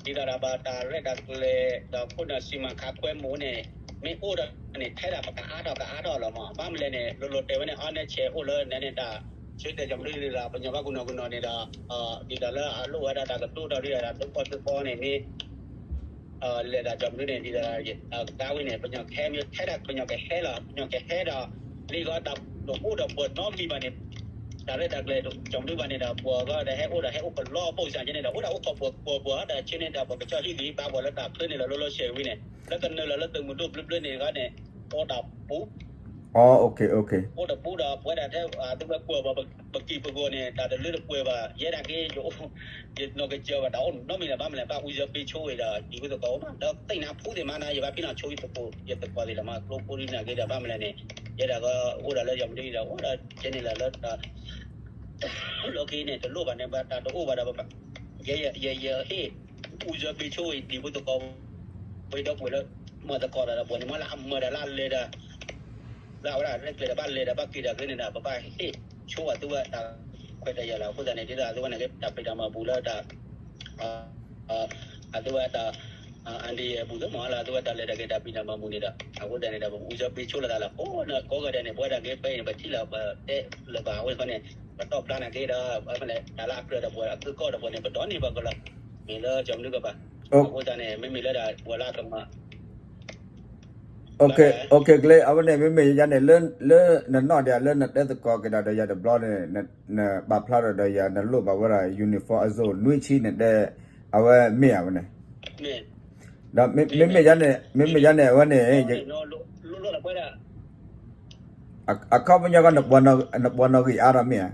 ကီ ဒ်သိးဒီးဘၣ်တၢ်ရဲၣ်တၢ်ကျဲၤဒီးခိၣ်နၢ် စီမံခန့်ခွဲမှု န့ၣ် မ့ၢ်အိၣ်ဒီးန့ၣ် ထဲဒၣ်ပကအါထီၣ်ကအါထီၣ်လီၤမး ဘၣ်မနုၤလဲၣ်န့ၣ် လိၤလိၤတဲဝဲန့ၣ် အီၤန့ၣ်ဆဲးအိၣ်လၢန့ၣ်န့ၣ် တၢ်ဆၢတဲာ်ကၠီမနုၤဒ်သိး ပညီဘၣ်ကူနီၤကူနီၤန့ၣ်ဒီး ဒ်သိးလၢအလိၣ်ဝဲဒၣ်တၢ်ကတိၤထီၣ်ဒ်သိးတၢ်ဒုးကီၢ်ဒုးကီၢ်န့ၣ်မ့ၢ် လဲၤတၢ်ကၠီမနုၤန့ၣ် ဒ်သိး ကါဝံၤန့ၣ် ပညီကဟဲမ့ၢ်ထဲဒၣ် ပညီကဟဲဒီး ပညီကဟဲဒီး လံဂီၢ်တၢ်တအိၣ်ဒီးပှၤနီတမံၤဘၣ်န့ၣ် တၢ်ရဲၣ်တၢ်ကျဲၤကၠီမနုၤဘၣ်န့ၣ်ဒီး ပှၤကီဒီးဟဲအိၣ်ဒီးဟဲအိၣ်ကလီပိၢ်စၢ်က့န့ၣ်ဒီး အိၣ်ဒၣ်အိၣ်ခိးပှၤပှၤပှၤဒီးဆ့န့ၣ်ဒီး ပကစၢ်ဟံၣ်ဂံၢ်ဘါပှၤလၢတၢ်ချၢန့ၣ်လီၤ လီၤလီၤဆဲးဝံၤန့ၣ် လၢကနုာ်လီၤလၢသုးမုၢ်ဒိၣ်ဘျၢဘျၢန့ၣ်ဂီၢ်န့ၣ် အိၣ်တၢ်ပူ အိၣ်တပူဒီးပဝဲဒၣ်ထဲ သုဝဲကွၢ်ဘၣ် ပကံၢ်ပဂီၤန့ၣ် တၢ်တလၢတပှဲၤဘၣ် ယဲဒၣ်က့ ယနီၢ်ကစၢ်ဘၣ် တၢ်အိၣ်နီတမံၤလၢၤ ဘၣ်မနုၤလဲၣ် ဘၣ်အူစၢပ့ၤဆိဝဲဒီး ဒ်ဝဲသကိးမး ဒီးသ့ၣ်နါဖူသ့ၣ်မးနၤ ယဘၣ်ဖံးနီၣ်ဆိယသကိး ယသကိးသ့ၣ်လၢမး ကျိဖိဒ်န့ၣ်က့ဒီး ဘၣ်မနုၤလဲၣ်န့ၣ် ယဲဒၣ်ကအိၣ်ဒီးလၢယမနုၤဒီး အိၣ်ဒီးကဲန့ၣ်လၢ လီၢ်ခံန့ၣ် တလိၣ်ဘၣ်န့ၣ် ဘၣ်တၢ်တအိၣ်ဘၣ်ဒီး ယ ယ ယဟ့ၣ် အူစၢပ့ၤဆိဝဲ ဒ်ဖိသကိး ဝဲဒီပုၢ်ဝဲၢ်လၢ မၤသကိးတၢ်ဒီးပှၤန့ၣ် မ့ၢ်လၢအမၤတၢ်လၢအလဲၤဒီး လၢအဝဲဒၣ်ရဲၣ်ကျဲၤဒီးဘၣ်လဲၤဒီးဘၣ်က့ၤတၢ်ကျဲန့ၣ်ဒီး ပဘၣ်ဟ့ၣ်ဆိအသုဝဲတၢ်ခွဲးတၢ်ယာ်လီၤ. အဃိသတးန့ၣ် ဒ်သိးအသုဝဲန့ၣ် တၢ်ဖံးတၢ်မၤပူၤလၢတၢ် အသုဝဲတၢ် အန္တရာယ် အပူၤသ့ၣ်မးလၢအသုဝဲတၢ်လဲၤတၢ်က့ၤတၢ်ဖံးတၢ်မၤပူၤန့ၣ်ဒီး အဃိသတးန့ၣ်ဒီး ပအူစၢပ့ၤဆိလိာ်သးလီၤ. ကိးဂၤဒဲးန့ၣ် ပဝဲဒၣ်က့ၤဖဲအံၤန့ၣ် ပထံၣ်လီၤ ပတဲလၢၤဘၣ်အဝဲဃီန့ၣ် ပတီၢ်ဖျါနာ်က့ဒီး တၢ်လၢအကြၢးဒီးပှၤ အကုၢ်ကီၢ်ဒီးပှၤန့ၣ် ပဒိးန့ၢ်ဘၣ်ကလီၤ မ့ၢ်လၢကၠီမနုၤကပၤ အဃိသတးန့ၣ် မ့မ့ၢ်လၢဒၣ်ပှၤလၢအကမၤ ကလဲ အဝဲန့ၣ် မ့မ့ၢ်ယၤန့ၣ် လၢ လၢနနီၢ်ဒံး လၢနတဲသကိးက့ၤဒီးယၤတဘျီန့ၣ် နပာ်ဖျါထီၣ်ဒီးယၤ နလိၣ်ဘၣ်ဝဲဒၣ် uniform အစိၣ်နွံဆံန့ၣ်တဲ အဝဲမ့ၢ်ဧါဝဲန့ၣ် ဒီးမ့မ့ၢ်ယၤန့ၣ် မ့မ့ၢ်ယၤန့ၣ် အဝဲန့ၣ် အခီပညီကီး နပှၤနီၣ်ဂံၢ်အါထီၣ်မ့ၢ်ဧါ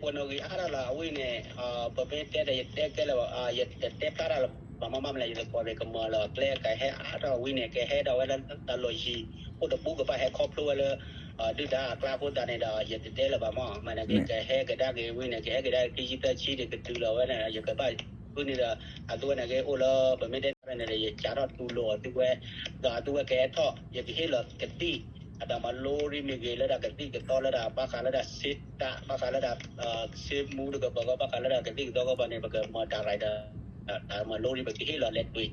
ပှၤနီၣ်ဂံၢ်အါထီၣ်လီၤ အဝံန့ၣ်, ပမ့ၢ်တဲဒီး ယတဲကဲလၢၤ, ယတတဲဖျါတၢ်လၢၤဘၣ် မ့မ့ၢ်လၢယသကိးန့ၣ် ကမၤလီၤကျဲကဟဲအါထီၣ်ဝံန့ၣ် ကဟဲဒီးဝဲလၢတၢ်လီၢ်ယံၤ အိၣ်တပူၤကဘၣ်ဟဲခီဖျိဝဲလၢ ဒုၣ်ဒါအကျါအဃိသတးန့ၣ်ဒီး ယတတဲလၢၤဘၣ်မ့ၢ် မ့ၢ်န့ၣ်က့ ကဟဲကဒါက့ၤဝံန့ၣ် ကဟဲကဒါက့ၤခံဆံသၢဆံန့ၣ် ကတုၤလီၤဝဲန့ၣ် ယကဘၣ်ဃုန့ၣ်ဒီး အသုဝဲန့ၣ်က့ အိၣ်လၢပမ့ၢ်တဲန့ၣ်ဒီး ယစးထီၣ်တူၢ်လိာ်အသုဝဲ ဒီးအသုဝဲကဟဲထီၣ် ယကဟ့ၣ်လီၤကသံၣ် အတၢ်မၤလိရံမ့ၢ်ဂ့ၤ လၢတၢ်ကသံၣ်ကသီလၢတၢ်ဘၣ်ဃးလၢတၢ်စ့တၢ် ဘၣ်ဃးလၢတၢ် စ့မူတကပၤကီ ဘၣ်ဃးလၢတၢ်ကသံၣ်ကသီကီဘၣ်န့ၣ် ပကမၤတၢ်ရၤဒီး တၢ်မၤလိရံ ပကဟ့ၣ်လီၤလဲၤတွံၤ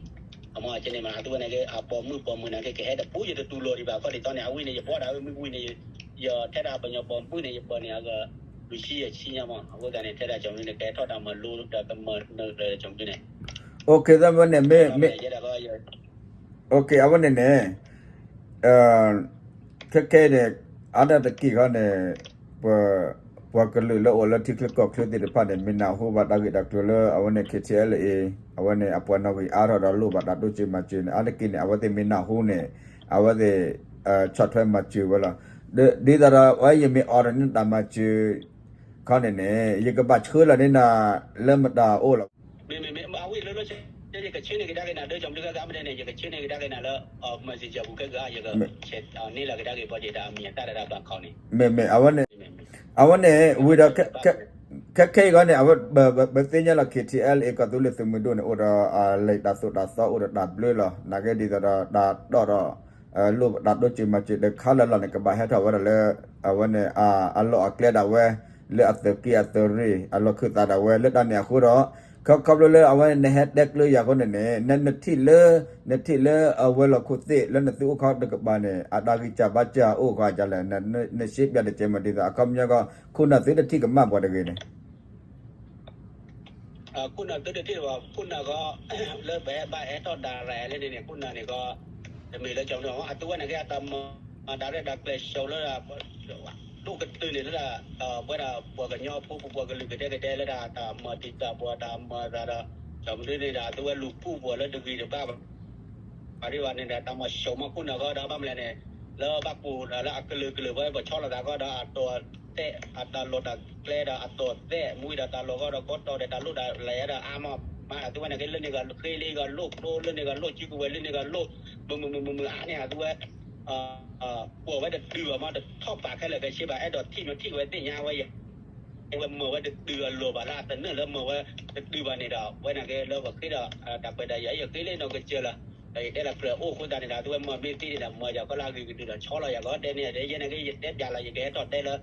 အမ့ၢ်ကန့ၣ်မး အသုဝဲန့ၣ်က့ အပိာ်မုၣ်ပိာ်မုၣ်န့ၣ်က့ ကဟဲတပူၤယတတူၢ်လိာ်ဒံးဘၣ် ခီဒ်သိးန့ၣ် အဝံန့ၣ် ယဘီဒၣ်ဝဲမုၢ်ဝံန့ၣ် ယထဲဒၣ်ပှၤကညီပိာ်မုၣ်န့ၣ် ယပၢၤန့ၣ် အက လွံၢ်ဆံယဲၢ်ဆံညါမး အဃိသတးန့ၣ် ထဲဒၣ်ကၠီမနုၤန့ၣ် ကဟဲထီၣ်တၢ်မၤလိဒီးကမၤနၢၤကၠီမနုၤန့ၣ် အိၣ်ခ့သၢမ့ၢ်န့ၣ် မ့ၢ် အိၣ်ခ့ အဝဲန့ၣ်န့ၣ် ခဲခဲအံၤန့ၣ် အါဒၣ်တက့ၢ်ခီန့ၣ် ပှၤကလုာ်လၢအိၣ်လၢထံချၢကီၢ်ချၢသ့ၣ်တဖၣ်န့ၣ် မ့ၢ်နၢ်ဟူဘၣ်တၢ်ဂ့ၢ်တၢ်ကျိၤလၢ အဝဲန့ၣ် KTLA အဝဲန့ၣ် အပှၤနီၣ်ဂံၢ်အါထီၣ်ဒီးလိၣ်ဘၣ်တၢ်တိစၢၤမၤစၢၤန့ၣ် အါတက့ၢ်န့ၣ် အဝဲသ့ၣ်မ့ၢ်နၢ်ဟူန့ၣ် အဝဲသ့ၣ် ဆီၣ်ထွဲမၤစၢၤဝဲလီၤ. ဒ်သိးဒီး ဝဲယမ့ၢ်အိးထီၣ်န့ၢ်တၢ်မၤစၢၤ ခီန့ၣ်န့ၣ် ယကဘၣ်ဆှၢလီၤန့ၢ်နၤလၢမတၤအအိၣ်လီၤ. မ့မ့ၢ် အဝဲလၢ ယကဆှၢန့ၢ်ကဒါက့ၤနၤ ဒ်ကၠီမနုၤကမ့ၢ်န့ၣ် ယကဆှၢန့ၢ်ကဒါက့ၤနၤလၢ messenger ပူၤခဲဂၤ ယက န့ၢ်လီၤကဒါက့ၤ ပှၤက့ၤတၢ်အမံၤအသၣ်တၢ်ဘၣ်ခီန့ၣ် မ့မ့ၢ် အဝဲန့ၣ် အဝဲန့ၣ်ဝံၤဒီး ခဲခဲအံၤခီန့ၣ် အဝဲ ပသ့ၣ်ညါလီၤ KTLA ကီၢ်သူလ့ၤသုးမုၢ်ဒိၣ်န့ၣ် အိၣ်ဒီး လဲၤတၢ်သိၣ်တၢ်သီအိၣ်ဒီးတၢ်ဘျၢလီၤ နာ်က့ဒ်သိးဒီးတၢ်တီၣ်ဒီး လိၣ်ဘၣ်တၢ်တိစၢၤမၤစၢၤတခါလၢ်လၢ်န့ၣ် ကဘၣ်ဟဲထီၣ်ဝဲဒၣ်လၢ အဝဲန့ၣ် အလီၢ်အကျဲဒၣ်ဝဲ လၢအသုးက့အသုးရ့ၣ် အလီၢ်ခၢၣ်သးဒၣ်ဝဲ လၢတၢ်န့ၣ်အဃိဒီး ခီဖျိလၢအဝဲန့ၣ် နဟဲတဲကျၢၤယၤအဃိန့ၣ်န့ၣ် နထံၣ်လၢ နထံၣ်လၢအဝဲၤလီၢ်ခိၣ်သ့ၣ် လၢနသုအိၣ်ခီတကပၤန့ၣ် အတၢ်ဂံၢ်စၢ်ဘါစၢ်အအိၣ်ဃီအကလဲၣ် နရှဲပၠးတကဲမးဒ်သိး အခီပညီကီး ခိၣ်နၢ်သုတထံၣ်ကမၣ်ပှၤတဂ့ၤန့ၣ် ခိၣ်နၢ်သုတထံၣ်ဘၣ် ခိၣ်နၢ်ကီး လၢပဟဲဘၣ်ဟဲထီၣ်ဒၣ်လဲာ်လၢန့ၣ်န့ၣ် ခိၣ်နၢ်န့ၣ်ကီး တမ့ၢ်လၢကၠီမနုၤ အသုဝဲန့ၣ်က့ အတၢ်မၤ တၢ်ရဲၣ်တၢ်ကျဲၤဆှိးလၢ ဒိၣ်ကတၢၢ်န့ၣ်လၢ ပဝဲဒၣ်ပှၤကညီဖိ ပပှၤကလုာ်ကဒဲကဒဲလၢတၢ်မၤတံာ်တာ်ပှၤ တၢ်မၤသးဒီး ကၠီမနုၤန့ၣ်ဒီး အသုဝဲလူၤကူၣ်ပှၤလၢတဂ့ၤတဘၣ်ဘၣ် ပှၤဒ်ဘၣ်န့ၣ်ဒီး တၢ်မၤဆှိးမးခိၣ်နၢ်ကီးဒီး ဘၣ်မနုၤလဲၣ်န့ၣ် လၢဘၣ်ကိၢ်ဒီးလၢအကလုာ်ကလုာ်ဝဲ ပဆီလီၤသးကီးဒီး အတီၢ်သဲး အတၢ်လီၢ်တၢ်ကျဲဒီး အတီၢ်သဲး မူဝံၤဒီးတၢ်လီၢ်ကီးဒီး ကီတီၢ်ဒီးတၢ်လိၣ်တၢ်လဲၤဒီးအါမး မးအသုဝဲန့ၣ်က့ လၢန့ၣ်ကီး ဃ့လၢကီးလိၣ်ကျိ လၢန့ၣ်ကီးလိၣ်စုကဝဲၤ လၢန့ၣ်ကီးလိၣ် မုာ်မုာ်မုာ်မုာ်မုာ်အါန့ၣ် အသုဝဲ ကွီၢ်ဝဲတတုၤဘၣ်မး တထီၣ်ပာ်ခဲလၢာ်ခဲဆ့ဘၣ် အဲၣ်ဒိးထံၣ်မ့ၢ်ထံၣ်ဝဲသ့ၣ်ညါဝဲယဲ ဝဲမၤဝဲတတုၤအလီၢ်ဘၣ်လၢအသနၢၣ်လၢမၤဝဲတတုၤဘၣ်န့ၣ်ဒီး ဝဲန့ၣ်က့လၢပဃ့ဒီး တၢ်ကွဲးတၢ်ယၤ ယဃ့လၢနီၢ်ကစၢ်လီၤ ဒီးယတဲလၢကြၢးအိၣ်အဃိသတးန့ၣ်ဒီး အသုဝဲမၤမ့ၢ်သ့န့ၣ်ဒီး မၤယၤကီးလၢအဂ့ၤကတၢၢ်ဒီး ဆီလီၤယၤကီးတဲန့ၣ် ယဲန့ၣ်က့ ယတဲပၠးလီၤ ယကဟဲထီၣ်တဲလၢ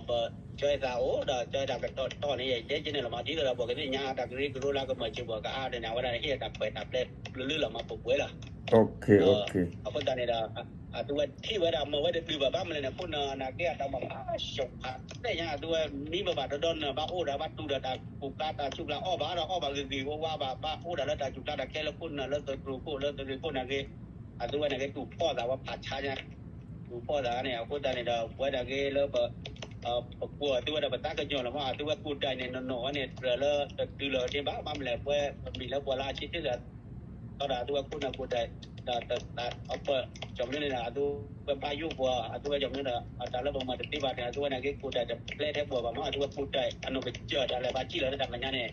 ပကၠီသးအိၣ်ဒီးကၠီတၢ်ကတီၢ်န့ၣ် ယတဲက့န့ၣ်လီၤမး ဒ်သိးဒီးပှၤကသ့ၣ်ညါတၢ်ကရၢကရိလၢကမၤစၢၤပှၤကအါန့ၣ် အဝဲဒၣ်ဟ့ၣ်တၢ်ခွဲးတၢ်ပျဲလၢလၢလီၤမးပပှဲၤလီၤ အဃိသတးန့ၣ်ဒီး အသုဝဲထံၣ်ဝဲဒၣ်မၤဝဲတတုၤဘၣ် ဘၣ်မနုၤလဲၣ်န့ၣ် ခိၣ်နၢ်နာ်က့အတၢ်မၤဖးဆှိးဖးသဲညါ အသုဝဲမံဘၣ်ဘၣ်ဒီဒီနၢၤ ဘၣ်အိၣ်ဒီးဘၣ်တူၢ်ဒီးတၢ်ကူၣ်ကျါတၢ်ဆူၣ်ကျါအီၣ်ဘၣ်ဒီးအီၣ်ဘၣ်ဂ့ၤဂ့ၤဝါဝါဘၣ် ဘၣ်အိၣ်ဒီးလၢတၢ်ဆူၣ်ကျါတၢ်ခဲလၢာ်ခိၣ်နၢ်လၢသတြိၤခိၣ်လၢသရ့ၤခိၣ်နာ်က့ အသုဝဲနာ်က့တူၢ်ဖီၣ်သးဝဲဖးဆါညါ တူၢ်ဖီၣ်သးန့ၣ် အဃိသတးန့ၣ်ဒီး ပဝဲဒၣ်က့လၢပ ပကွၢ်သုဝဲဒီးပသးကညီၤလီၤမး အသုဝဲကူၣ်ဒဲးန့ၣ် နီၢ်နီၢ်ဝဲန့ၣ် ကြၢးလၢတတုၤလီၤဒ့ဘၣ် ဘၣ်မနုၤလဲၣ် ပဝဲပမံၤလၢပှၤလၢအဆံးတ့ၢ်လီၤ ဒီးအသုဝဲခိၣ်နၢ်ကူၣ်ဒဲး ဒီးအပၢ် ကၠီမနုၤန့ၣ်ဒီး အသုဝဲဘၣ်ယိၣ်ပှၤ အသုဝဲကၠီမနုၤဒီး အတၢ်လၢပမၤတသ့ဘၣ်န့ၣ် အသုဝဲနာ်က့ကူၣ်ဒဲးတပျဲထဲပှၤဘၣ်မး အသုဝဲကူၣ်ဒဲး အနီၢ်ကစၢ်တၢ်လဲၤဘၣ်စံၣ်လီၤလၢတၢ်မဲာ်ညါန့ၣ်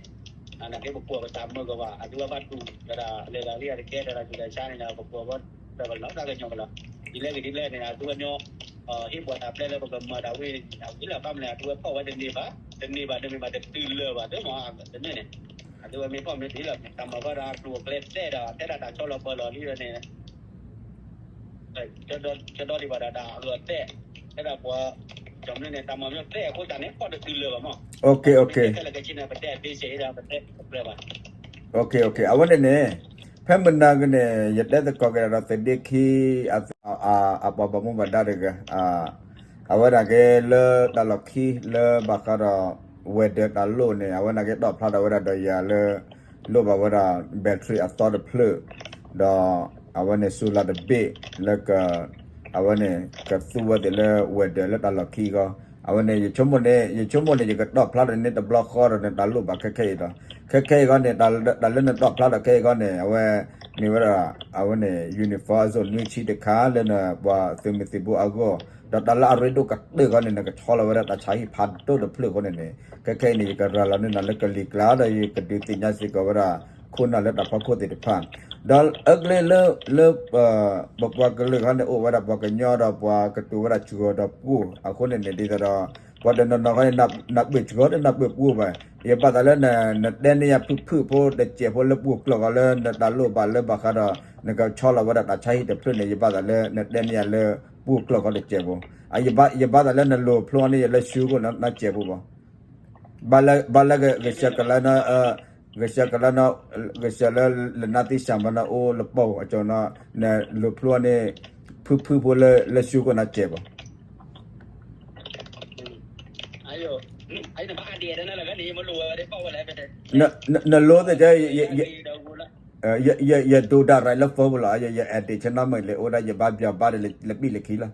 နာ်က့ပကွၢ်ပသးမုာ်ကဘၣ် အသုဝဲဘၣ်တူၢ်ဒီးတၢ်လဲၤတၢ်ဂ့ၢ်အတကဲဒီးတၢ်ဆူးတၢ်ဆါန့ၣ်ဒီး ပကွၢ်ဝဲဒီးပလီၢ်သးကညီၤကလီၤ ဒ်လဲၣ်ဂ့ၤဒ်လဲၣ်န့ၣ် အသုဝဲမ့ၢ် ဟ့ၣ်ပှၤတၢ်ပျဲလၢပကမၤတၢ်ဝံၤ အဝံၤလီၤ ဘၣ်မနုၤလဲၣ် အသုဝဲဖီၣ်ဝဲတန့ၢ်ဘၣ် တန့ၢ်ဘၣ် တမ့ၢ်ဘၣ် တတုၤလၢၤဘၣ် တမ့ၢ်တန့ၢ်န့ၣ် အသုဝဲမ့ၢ်ဖီၣ်မ့ၢ်တုၤလီၤ တၢ်မၤဘၣ်ဒီးအကျိၤအကျဲသဲဒီး တဲဒၣ်တၢ်ဆီလီၤပၢၤလီၤလံန့ၣ် ကၠီဒီဒံးဘၣ်ဒီးတၢ်အဂၢၢ်သဲ တဲဒၣ်ပှၤ ကၠီမနုၤန့ၣ် တၢ်မၤမ့ၢ်သဲအဃိသတးန့ၣ် ဖီၣ်တတုၤလၢၤဘၣ်မး ခဲလၢာ်ခဲဆ့န့ၣ် ပတဲအဒ့စဲးဒီး ပတဲပျဲဘၣ် အဝဲန့ၣ်န့ၣ် ဖဲမုၢ်နၤကန့ၣ် ယတဲသကိးက့ၤဒီးသုးဒ့ခံ အပှၤဘၣ်မူဘၣ်ဒါတဂၤ အဝဲဒၣ်က့လၢတၢ်လီၢ်ခံ လၢဘၣ်ဃးဒီး ဝဲၤဒၢးတၢ်လိၣ်န့ၣ် အဝဲနာ်က့တီၣ်ဖျါထီၣ်ဝဲဒၣ်ဒီးယၤလၢ လိၣ်ဘၣ်ဝဲဒၣ် battery အသီတဖျၢၣ် ဒီး အဝဲန့ၣ် solar တဘ့ၣ် လၢက အဝဲန့ၣ် ကသူဝဲသ့ၣ်လၢဝဲၤဒၢးလၢတၢ်လီၢ်ခံအဂီၢ် အဝဲန့ၣ် ယဆိကမိၣ်န့ၣ် ယဆိကမိၣ်န့ၣ် ယကတီၣ်ဖျါထီၣ်န့ၢ်တဘျီဃီဒီးန့ၣ် တၢ်လိၣ်ဘၣ်ခဲခဲအံၤဒီး ခဲခဲအံၤအဂီၢ်န့ၣ် တၢ်လၢနတီၣ်ဖျါထီၣ်ခဲအံၤအဂီၢ်န့ၣ် အဝဲ မ့ၢ်ဝဲဒၣ် အဝဲန့ၣ် uniform အစိၣ်နွံဆံတခါလၢနပှၤသုးမုၢ်သံၣ်ဘိအဂီၢ် ဒီးတၢ်လၢအရ့ဒိၣ်ကတၢၢ်ခီန့ၣ် နကဆီလီၤဝဲဒၣ်တၢ်ဆါဟံၣ်ဖးဒိၣ်တဖျၢၣ်အဃိန့ၣ်န့ၣ် ခဲခဲအံၤန့ၣ် ယကရၤလီၤန့ၢ်နၤလၢကလံၤကျါ ဒီးယကဒုးသ့ၣ်ညါစ့ၢ်ကီးဝဲဒၣ် ခိၣ်နၢ်လၢတၢ်ဖီခိၣ်သ့ၣ်တဖၣ် ဒီးအကျဲလၢ လၢ ပပှၤကလုာ်ခီန့ၣ် အိၣ်ဝဲဒၣ်ပှၤကညီဒီးပှၤကတိၤဝဲဒၣ်စှီၤဒီးပှိၢ်အဃိန့ၣ်န့ၣ် ဒ်သိးဒီး ပှၤတနီၤနီၤခီန့ၣ် နၢ်ပၢၢ်စှီၤဒီးနၢ်ပၢၢ်ပှိၢ်ဘၣ်. ယဘၣ်သးလၢ နတဲန့ၢ်ယၤဖုၣ်ဖုၣ်ဖိတစဲးဖိလၢပှိၢ်ကျိာ်ဃီလၢနတၢ်လိၣ်ဘၣ်လၢဘၣ်ဃးဒီး နကဆီလီၤဝဲဒၣ်တၢ်ဆါဟံၣ်တဖျၢၣ်န့ၣ် ယဘၣ်သးလၢ နတဲန့ၢ်ယၤလၢပှိၢ်ကျိာ်ဃီတစဲးဖိ ယဘၣ်သးလၢနလိၤဖျိန့ၢ်ယၤလၢဆူခိၣ်နၢ်စဲးဖိဘၣ်. ဘၣ်လၢကဂဲၤဆၢကလါ ဂဲၤဆၢကလါ ဂဲၤဆၢလၢလနါသ့ၣ်စၢ်မၤနၢအိၣ်လပီၢ်အကၠီနီၤ နလိၤဖျိန့ၢ် ဖုၣ်ဖုၣ်ဖိလၢလၢဆူခိၣ်နၢ်စဲးဘၣ်. နလိၤသ့ၣ် ယဒိးဒၣ်ရၤလၢ phone ပူၤလီၤ ယ edit ဆၢနီၤမုၢ်လၢအိၣ်ဒၣ်ယဘၣ်ဘျီဘၣ်ဒီးလပံၣ်လခံလီၤ.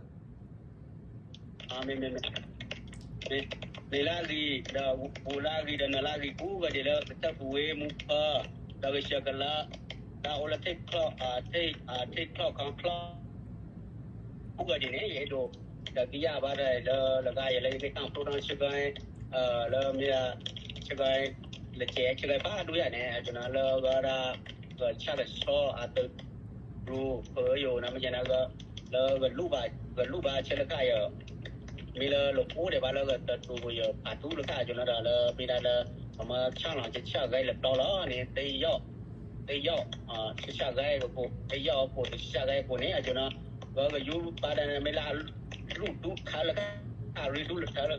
မ့ၢ်လၢအဂ့ၤ ဒီးပူၤလၢအဂ့ၤ ဒီးနၤလၢအဂ့ၤ ကူဂၤဒဲးလၢကတၢၢ်ပူၤဝဲမူဖၢ ဒီးဂဲၤဆၢကလါ တၢ်အိၣ်လၢထံချီၣ် ထံချီၣ်ခီချီၣ် ကူဂၤဒဲးန့ၣ် ယအဲၣ်ဒိး ဒီးကယၢ်ဘၣ်ဒီးလၢလဂၤယဲလၢယကတၢ်ဖျိထီၣ်ဆၢကီ လၢမ့ၢ် ဆၢကီ လစဲးဆၢကီဖးဒိၣ်ယၤန့ၣ် အကၠီနီၤလၢဂၤဒၣ် ဂဆၣ်ကဆီအတ ရူ ဖၢယိာ်နၤ မ့ၢ်ကဲနၤ လၢဂလူၢ်ဘၣ်ဆၢလၢခါယၤ မ့ၢ်လၢလအိၣ်ဒံးဘၣ်လၢဂတတူၢ်ယဖးတူၢ်လၢခါကၠီနီၤဒီး လၢမ့ၢ်ဒၣ်လၢ အမ့ၢ်ဆၣ်လီၤဆၣ်ဂဲလၢပျီလီၤန့ၣ် တယီၣ် တယီၣ် ဆၣ်ဂဲကပိာ် တယီၣ်အပိာ်တဆၣ်ဂဲကပိာ်န့ၣ် အကၠီနီၤ ဂယူဘၣ်ဒၣ်န့ၣ် မ့ၢ်လၢ လူၢ်ဒူထါလၢခါ အရ့ဒူထါလၢ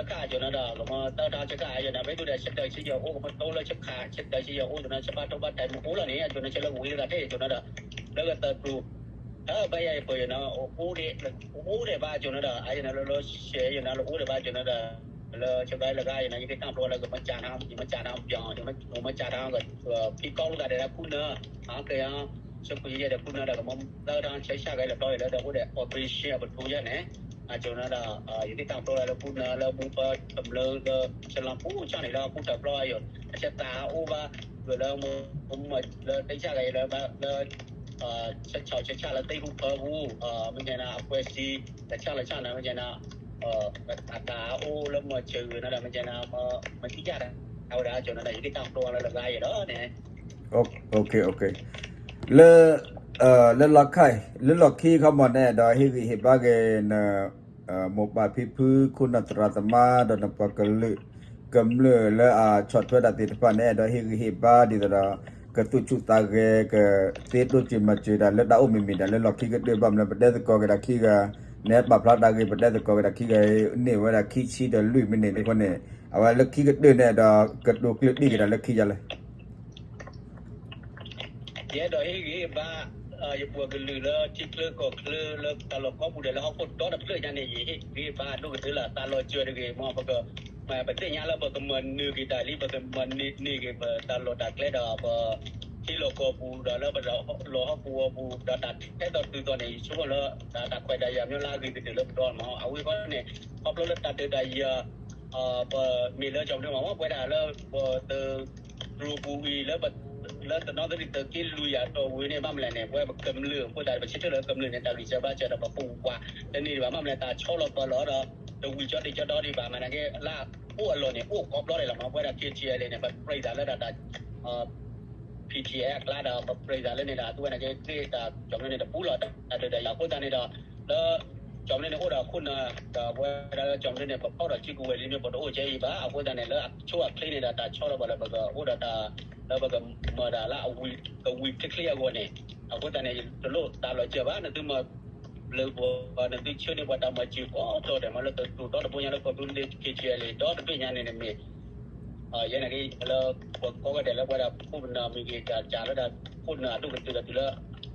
ခါကၠီနီၤဒီး ကမၤတၢ်တၢ်ဆၢကါယၤန့ၣ် မ့ၢ်ဒၣ်ဆၢတၢ်ဆၢယၤအိၣ် ကမၤတိလၢဆၢခါ ဆၢတၢ်ဆၢယၤအိၣ်ကၠီနီၤ ဆၢဘၣ်ထိၣ်ဘၣ်တဲမ့ၢ်အိၣ်လီၤန့ၣ် အကၠီနီၤ ဆၢလၢဝံၤလၢဂၤထဲကၠီနီၤဒီး လၢဂတတူၢ် တၢ်ဘၣ်ယၤယပှဲၤယနီၤ အိၣ်ဒံးဘၣ်ကၠီနီၤဒီး အယနီၤလၢလၢဆဲးယနီၤလၢအိၣ်ဒံးဘၣ်ကၠီနီၤဒီး လၢဆၢကါလၢဂၤယနီၤ ယကတၢ်ဖျိလၢကမၤစၢ်နီၤ ယမၤစၢ်နီၤ ယမၤစၢ်နီၤ ဖံကီၢ်လိာ်သးဒီးလၢခိၣ်နၢ် အကဲ ဆၢကွံာ်ယဲဒီးခိၣ်နၢ်ဒီး ကမၤသၢထီၣ်ဆၢဆၣ်ဂဲလၢပျီလၢတအိၣ်ဒီး operation အပထူယဲန့ၣ် အကၠီနီၤဒီး ယကတၢ်ဖျိလၢလၢခိၣ်နၢ်လၢမူပၢ်ကမျၢၢ်လၢ ဆလီၤပူၤဆၣ်န့ၣ်လၢခိၣ်တၢ်ဖျိအယိာ် အဆၢသးအိၣ်ဘၣ် လၢ လၢတၢ်ဆၣ်ဂဲလၢ လၢ ဆၢဆၢဆၣ်လၢသ့ၣ်ဟူဖၢပူၤ မ့ၢ်ကဲနၤ အကွဲးစံ တၢ်ဆၣ်လၢဆၣ်န့ၣ် မ့ၢ်ကဲနၤ အတၢ်အိၣ်လၢမၤစၢၤဂ့ၤနီၤဒီး မ့ၢ်ကဲနၤ မၤသံယၣ်ဒၣ် အဝဲဒၣ်ကၠီနီၤဒီး ယကတၢ်ဖျိလၢလၢဂၤယဲဒီးန့ၣ် လၢ လၢလီၢ်ခါ လၢလီၢ်ခံခီမီၤန့ၣ်ဒီး ဟ့ၣ်ဂံၢ်ဟ့ၣ်ဘါက့ၤန မိၢ်ပၢ်ဖံဖု ခိၣ်နၢ်သရၣ်သမါ ဒီးနပှၤကလုာ် ကမျၢၢ်လၢအဆီၣ်ထွဲတၢ်သ့ၣ်တဖၣ်န့ၣ် အဲၣ်ဒိးဟ့ၣ်ဂံၢ်ဟ့ၣ်ဘါဒ်သိးဒီး ကသူၣ်ဆူၣ်သးဂဲၤ ကသ့ဒိၣ်စၢၤမၤစၢၤတၢ်လၢတၢ်အိၣ်မံၤမံၤဒၣ်လၢလီၢ်ခံကတၢၢ်ဘၣ်မနုၤ ပတဲသကိးက့ၤတၢ်ခံဂၤ နဟဲပာ်ဖျါတၢ်ဂ့ၢ် ပတဲသကိးက့ၤတၢ်ခံဂၤ န့ၢ်ဝဲဒၣ်ခံဆံဒီးလွံၢ်မံးနံးန့ၣ်အဃိန့ၣ် အဝဲလၢခံကတၢၢ်န့ၣ်ဒီး ကတိၤကျၢၢ်တံၢ်က့ၤတၢ်လၢခံယါလဲၣ် ယအဲၣ်ဒိးဟ့ၣ်ဂံၢ်ဟ့ၣ်ဘါ ယပှၤကလုာ်လၢထံချၢကီၢ်ချၢလၢတၢ်လီၢ်ကိးပူၤဒဲးလၢဟီၣ်ခိၣ်ဒီတဖျၢၣ်ညါန့ၣ် ယဟ့ၣ်ဂံၢ်ဟ့ၣ်ဘါဒိၣ်ကတၢၢ်လၢတၢ်လီၤစၢၤတဂ့ၤ မ်ပက ပသ့ၣ်ညါလၢပကမၤနၢၤက့ၤတၢ်လံ ပကမၤန့ၢ်က့ၤပတၢ်လီၢ်တၢ်ကျဲဒီး ပထံလီၢ်ကီၢ်ပူၤဒီးလၢပလီၢ်ဟီၣ်ကဝီၤပူၤ ဒီးတၢ်ထဲသိးတုၤသိးန့ၣ် ယဆိကမိၣ်လၢ တၢ်ခွဲးတၢ်ယာ်မ့ၢ်လၢအဂ့ၤကတၢၢ်လၢပတီၢ်မး အဝဲဃီန့ၣ် ခီဖျိလၢတၢ်ဒုးတၢ်ယၤ ပမ့ၢ်လၢကၠီမနုၤမး ပဝဲဒၣ်လၢပတ ရူပူၤအံၤ လၢတနီသရံၣ်သုးက့လွံၢ်ယၤတီၢ်ဝံၤန့ၣ် ဘၣ်မလဲၣ်န့ၣ် ပဝဲပကမျၢၢ်အဃိသတး ပဆၢထၢၣ်လၢကမျၢၢ်န့ၣ် တၢ်ဂံၢ်စၢ်ဘါစၢ်ဒီးပပူၤပှၤ တန့ၢ်ဒံးဘၣ် ဘၣ်မလဲၣ် တၢ်ဆီလီၤပၢၤလီၤဒီး တဝံၤကၠီဒံးကၠီဒီဒံးဘၣ် မ့ၢ်နာ်က့ လၢအိၣ်အလီၢ်န့ၣ် အိၣ်ကိးဘျီဒံးလီၤမး ပဝဲဒၣ် K T L A န့ၣ် ပပြံးသးလၢတၢ် P T F အကျါဒီး ပပြံးသးလၢန့ၣ်ဒီး အသုဝဲနာ်က့ က့တၢ်ကၠီမနုၤန့ၣ် တပူၤလီၤ တၢ်ဒုးတၢ်ယၤအဃိသတးန့ၣ်ဒီး လၢ ကၠီမနုၤန့ၣ်အိၣ်ဒီးခိၣ်နၢ် ဒီးပဝဲဒၣ်လၢကၠီမနုၤန့ၣ် ပဖီၣ်ဒီးစုကဝဲၤလံမ့ၢ် ပတအိၣ်ကဲအံၤဘၣ် အဃိသတးန့ၣ် လၢအဆိအချ့န့ၣ်ဒီး တၢ်ဆီလီၤပၢၤလၢပကအိၣ်ဒီးတၢ် လၢပကမၤတၢ်လၢအဝံၤ ကဝံၤချ့ချ့အဂီၢ်န့ၣ် အဃိသတးန့ၣ် တလိၣ်တၢ်လီၤစၢၤဘၣ် နသုမၤ ဘျုးပှၤ နသုဆၢန့ၢ်ပှၤတၢ်မၤစၢၤကိးတီၤဒဲးမး လၢတတူၢ်ဒီတဘိညါလၢကီၢ်သူလ့ၤ K T L A ဒီတဘ့ၣ်ညါန့ၣ် နမ့ၢ် ယဲနာ်က့ လၢပှၤကိးဂၤဒဲးလၢပဝဲဒၣ်ခိၣ်နၢ်မ့ၢ်ဂ့ၤ တၢ်စၢ်လၢတၢ်ခိၣ်နၢ်အဒိၣ်ကတၢၢ်ဒီးတုၤလၢ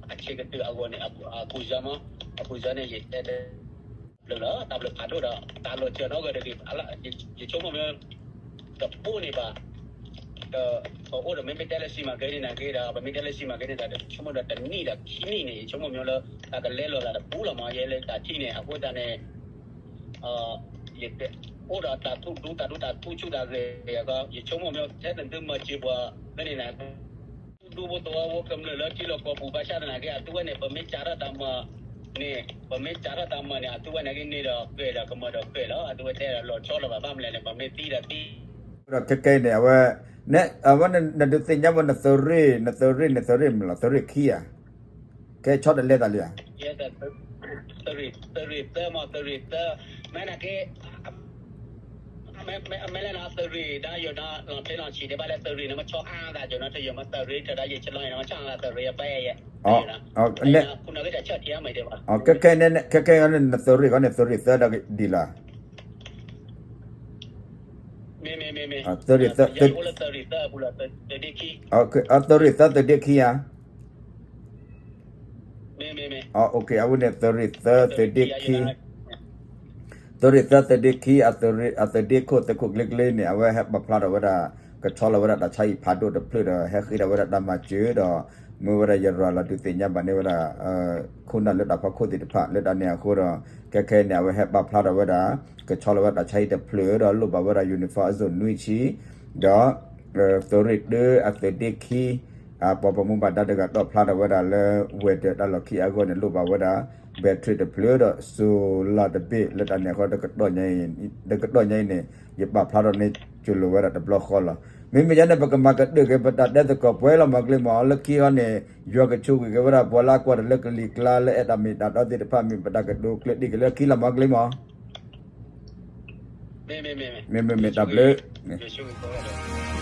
အဆံးကတၢၢ်အဂီၢ်န့ၣ် အပူၤစၢမး အပူၤစၢန့ၣ် ယတဲ ဘျုးလီၤ တၢ်ဘျုးဖးဒိၣ်ဒီး တၢ်လီၤစၢၤနီတဂၤတဂ့ၤ ယဆိကမိၣ်မ့ၢ် တပိၢ်န့ၣ်ဘၣ် ပအိၣ်ဒီးမ့မ့ၢ်တဲလၢစံမၤကဲန့ၣ်နာ်က့ဒီး ပမ့ၢ်တဲလၢစံမၤကဲန့ၣ်ဒီး ယဆိကမိၣ်ဒီးတနံၣ်ဒီးခံနံၣ်န့ၣ် ယဆိကမိၣ်မ့ၢ်လၢ တၢ်ကလဲလိာ်သးတပူၤလီၤမး ယဲလၢတၢ်ထံၣ်န့ၣ် အဃိသတးန့ၣ် ယအိၣ်ဒီးတၢ်သူၣ်ဒူတၢ်ဒူတၢ်သူၣ်ဆူၣ်သးဂဲၤ ယဆိကမိၣ်မ့ၢ်ထဲနသုမၤစၢၤပှၤ ဖဲန့ၣ်နၤ ဒူဖိသဝီဖိကမျၢၢ်လၢထံလီၢ်ကီၢ်ပူၤဘၣ်ဆၣ်သနာ်က့ အသုဝဲန့ၣ် ပမ့ၢ်စးထီၣ်တၢ်မၤ န့ၣ် ပမ့ၢ်စးထီၣ်တၢ်မၤန့ၣ် အသုဝဲန့ၣ်က့န့ၣ်ဒီး ကြဲးဒီးကမၢဒီးကြဲးလီၤ အသုဝဲတဲဒီးလီၤဆီလီၤဘၣ် ဘၣ်မနုၤလဲၣ်န့ၣ် ပမ့ၢ်သံဒီးသံ ဒီးခဲကဲအံၤန့ၣ် အဝဲ အဝဲန့ၣ် နဒုးသ့ၣ်ညါဝဲ နသုးရ့ၣ် နသုးရ့ၣ် နသုးရ့ၣ်မ့ၢ်လီၤ သုးရ့ၣ်ခံဧါ, ကဲဆီတလဲသးလံဧါ, သုးရ့ၣ်သၢ မ့ၢ်နာ်က့ မ့ၢ်လၢနသုးရ့ၣ် ဒၣ်ယိၤနီၤ လီၤဖျ့လီၤဆံးဒံးဘၣ်လၢသုးရ့ၣ်န့ၣ် မ့ၢ်ဆီအါသးကၠိနီၤ တယိၤမ့ၢ်သုးရ့ၣ် တၢ်ဒၣ်ယဲၢ်ဆလီန့ၣ် မ့ၢ်ဆီအါသးသုးရ့ၣ်အပၢ်ယဲ ခဲကဲန့ၣ် ခဲကဲန့ၣ် နသုးရ့ၣ်ဃီန့ၣ် သုးရ့ၣ်သၢဒီးဒ်လီၤ, သုးရ့ၣ်သၢ သုးရ့ၣ်သၢသုးဒ့ခံဧါ, အဝဲန့ၣ် သုးရ့ၣ်သၢသုးဒ့ခံ သုးရ့ၣ်သၢသုးဒ့ခံ အသုးဒ့ခိၣ်သုးခိၣ်ကျ့ကျ့န့ၣ် အဝဲဟဲပာ်ဖျါထီၣ်ဝဲဒၣ် ကဆီလီၤဝဲဒၣ်တၢ်ဆါဟံၣ်ဖးဒိၣ်တဖျၢၣ်ဒီး ဟဲဃ့ထီၣ်ဝဲဒၣ်တၢ်မၤစၢၤဒီး မ့ၢ်ဝဲဒၣ်ယရၤလီၤဒုးသ့ၣ်ညါဘၣ်န့ၢ်ဝဲဒၣ် ခိၣ်နၢ်လၢတၢ်ဖီခိၣ်သ့ၣ်တဖၣ် လၢတၢ်န့ၣ်အဃိဒီး ခဲခဲအံၤန့ၣ် အဝဲဟဲပာ်ဖျါထီၣ်ဝဲဒၣ် ကဆီလီၤဝဲဒၣ်တၢ်ဆါဟံၣ်တဖျၢၣ်ဒီးလိၣ်ဘၣ်ဝဲဒၣ် uniform အစိၣ်နွံဆံ ဒီး သုးရ့ၣ်တၢအသုးဒ့ခံ ပှၤဘၣ်မူဘၣ်ဒါတဂၤတီၣ်ဖျါထီၣ်ဝဲဒၣ်လၢ ဝဲၤဒၢးတၢ်လီၢ်ခံအဂီၢ်န့ၣ် လိၣ်ဘၣ်ဝဲဒၣ် battery တဖျၢၣ်ဒီး solar တဘ့ၣ် လၢတၢ်န့ၣ်အဃိ တကတီၢ်ညါအံၤန့ၣ် ယပာ်ဖျါထီၣ်န့ၢ်ကၠိၤလိာ်ဝဲဒၣ်တဘျီဃီလီၤ. မ့မ့ၢ်ယဲန့ၣ် ပကမၤကတၢၢ်က့ၤ ပတၢ်တဲသကိးပှဲၤလီၤ မီၤကလံမီၤ လၢခံအံၤန့ၣ် ယွၤကဆိၣ်ဂ့ၤက့ၤဝဲဒၣ် ပှၤလၢအကွၢ်တၢ်လၢကလံၤကျါလၢအဲၣ်တၢ်မ့ၢ်တၢ်တီသ့ၣ်တဖၣ် မ့ၢ်ပတၢ်ကတိၤကျၢၢ်ဒံၣ်က့ၤလၢခံလီၤ မီၤကလံမီၤ မ့မ့ၢ်မ့ၢ်တၢ်ဘျုး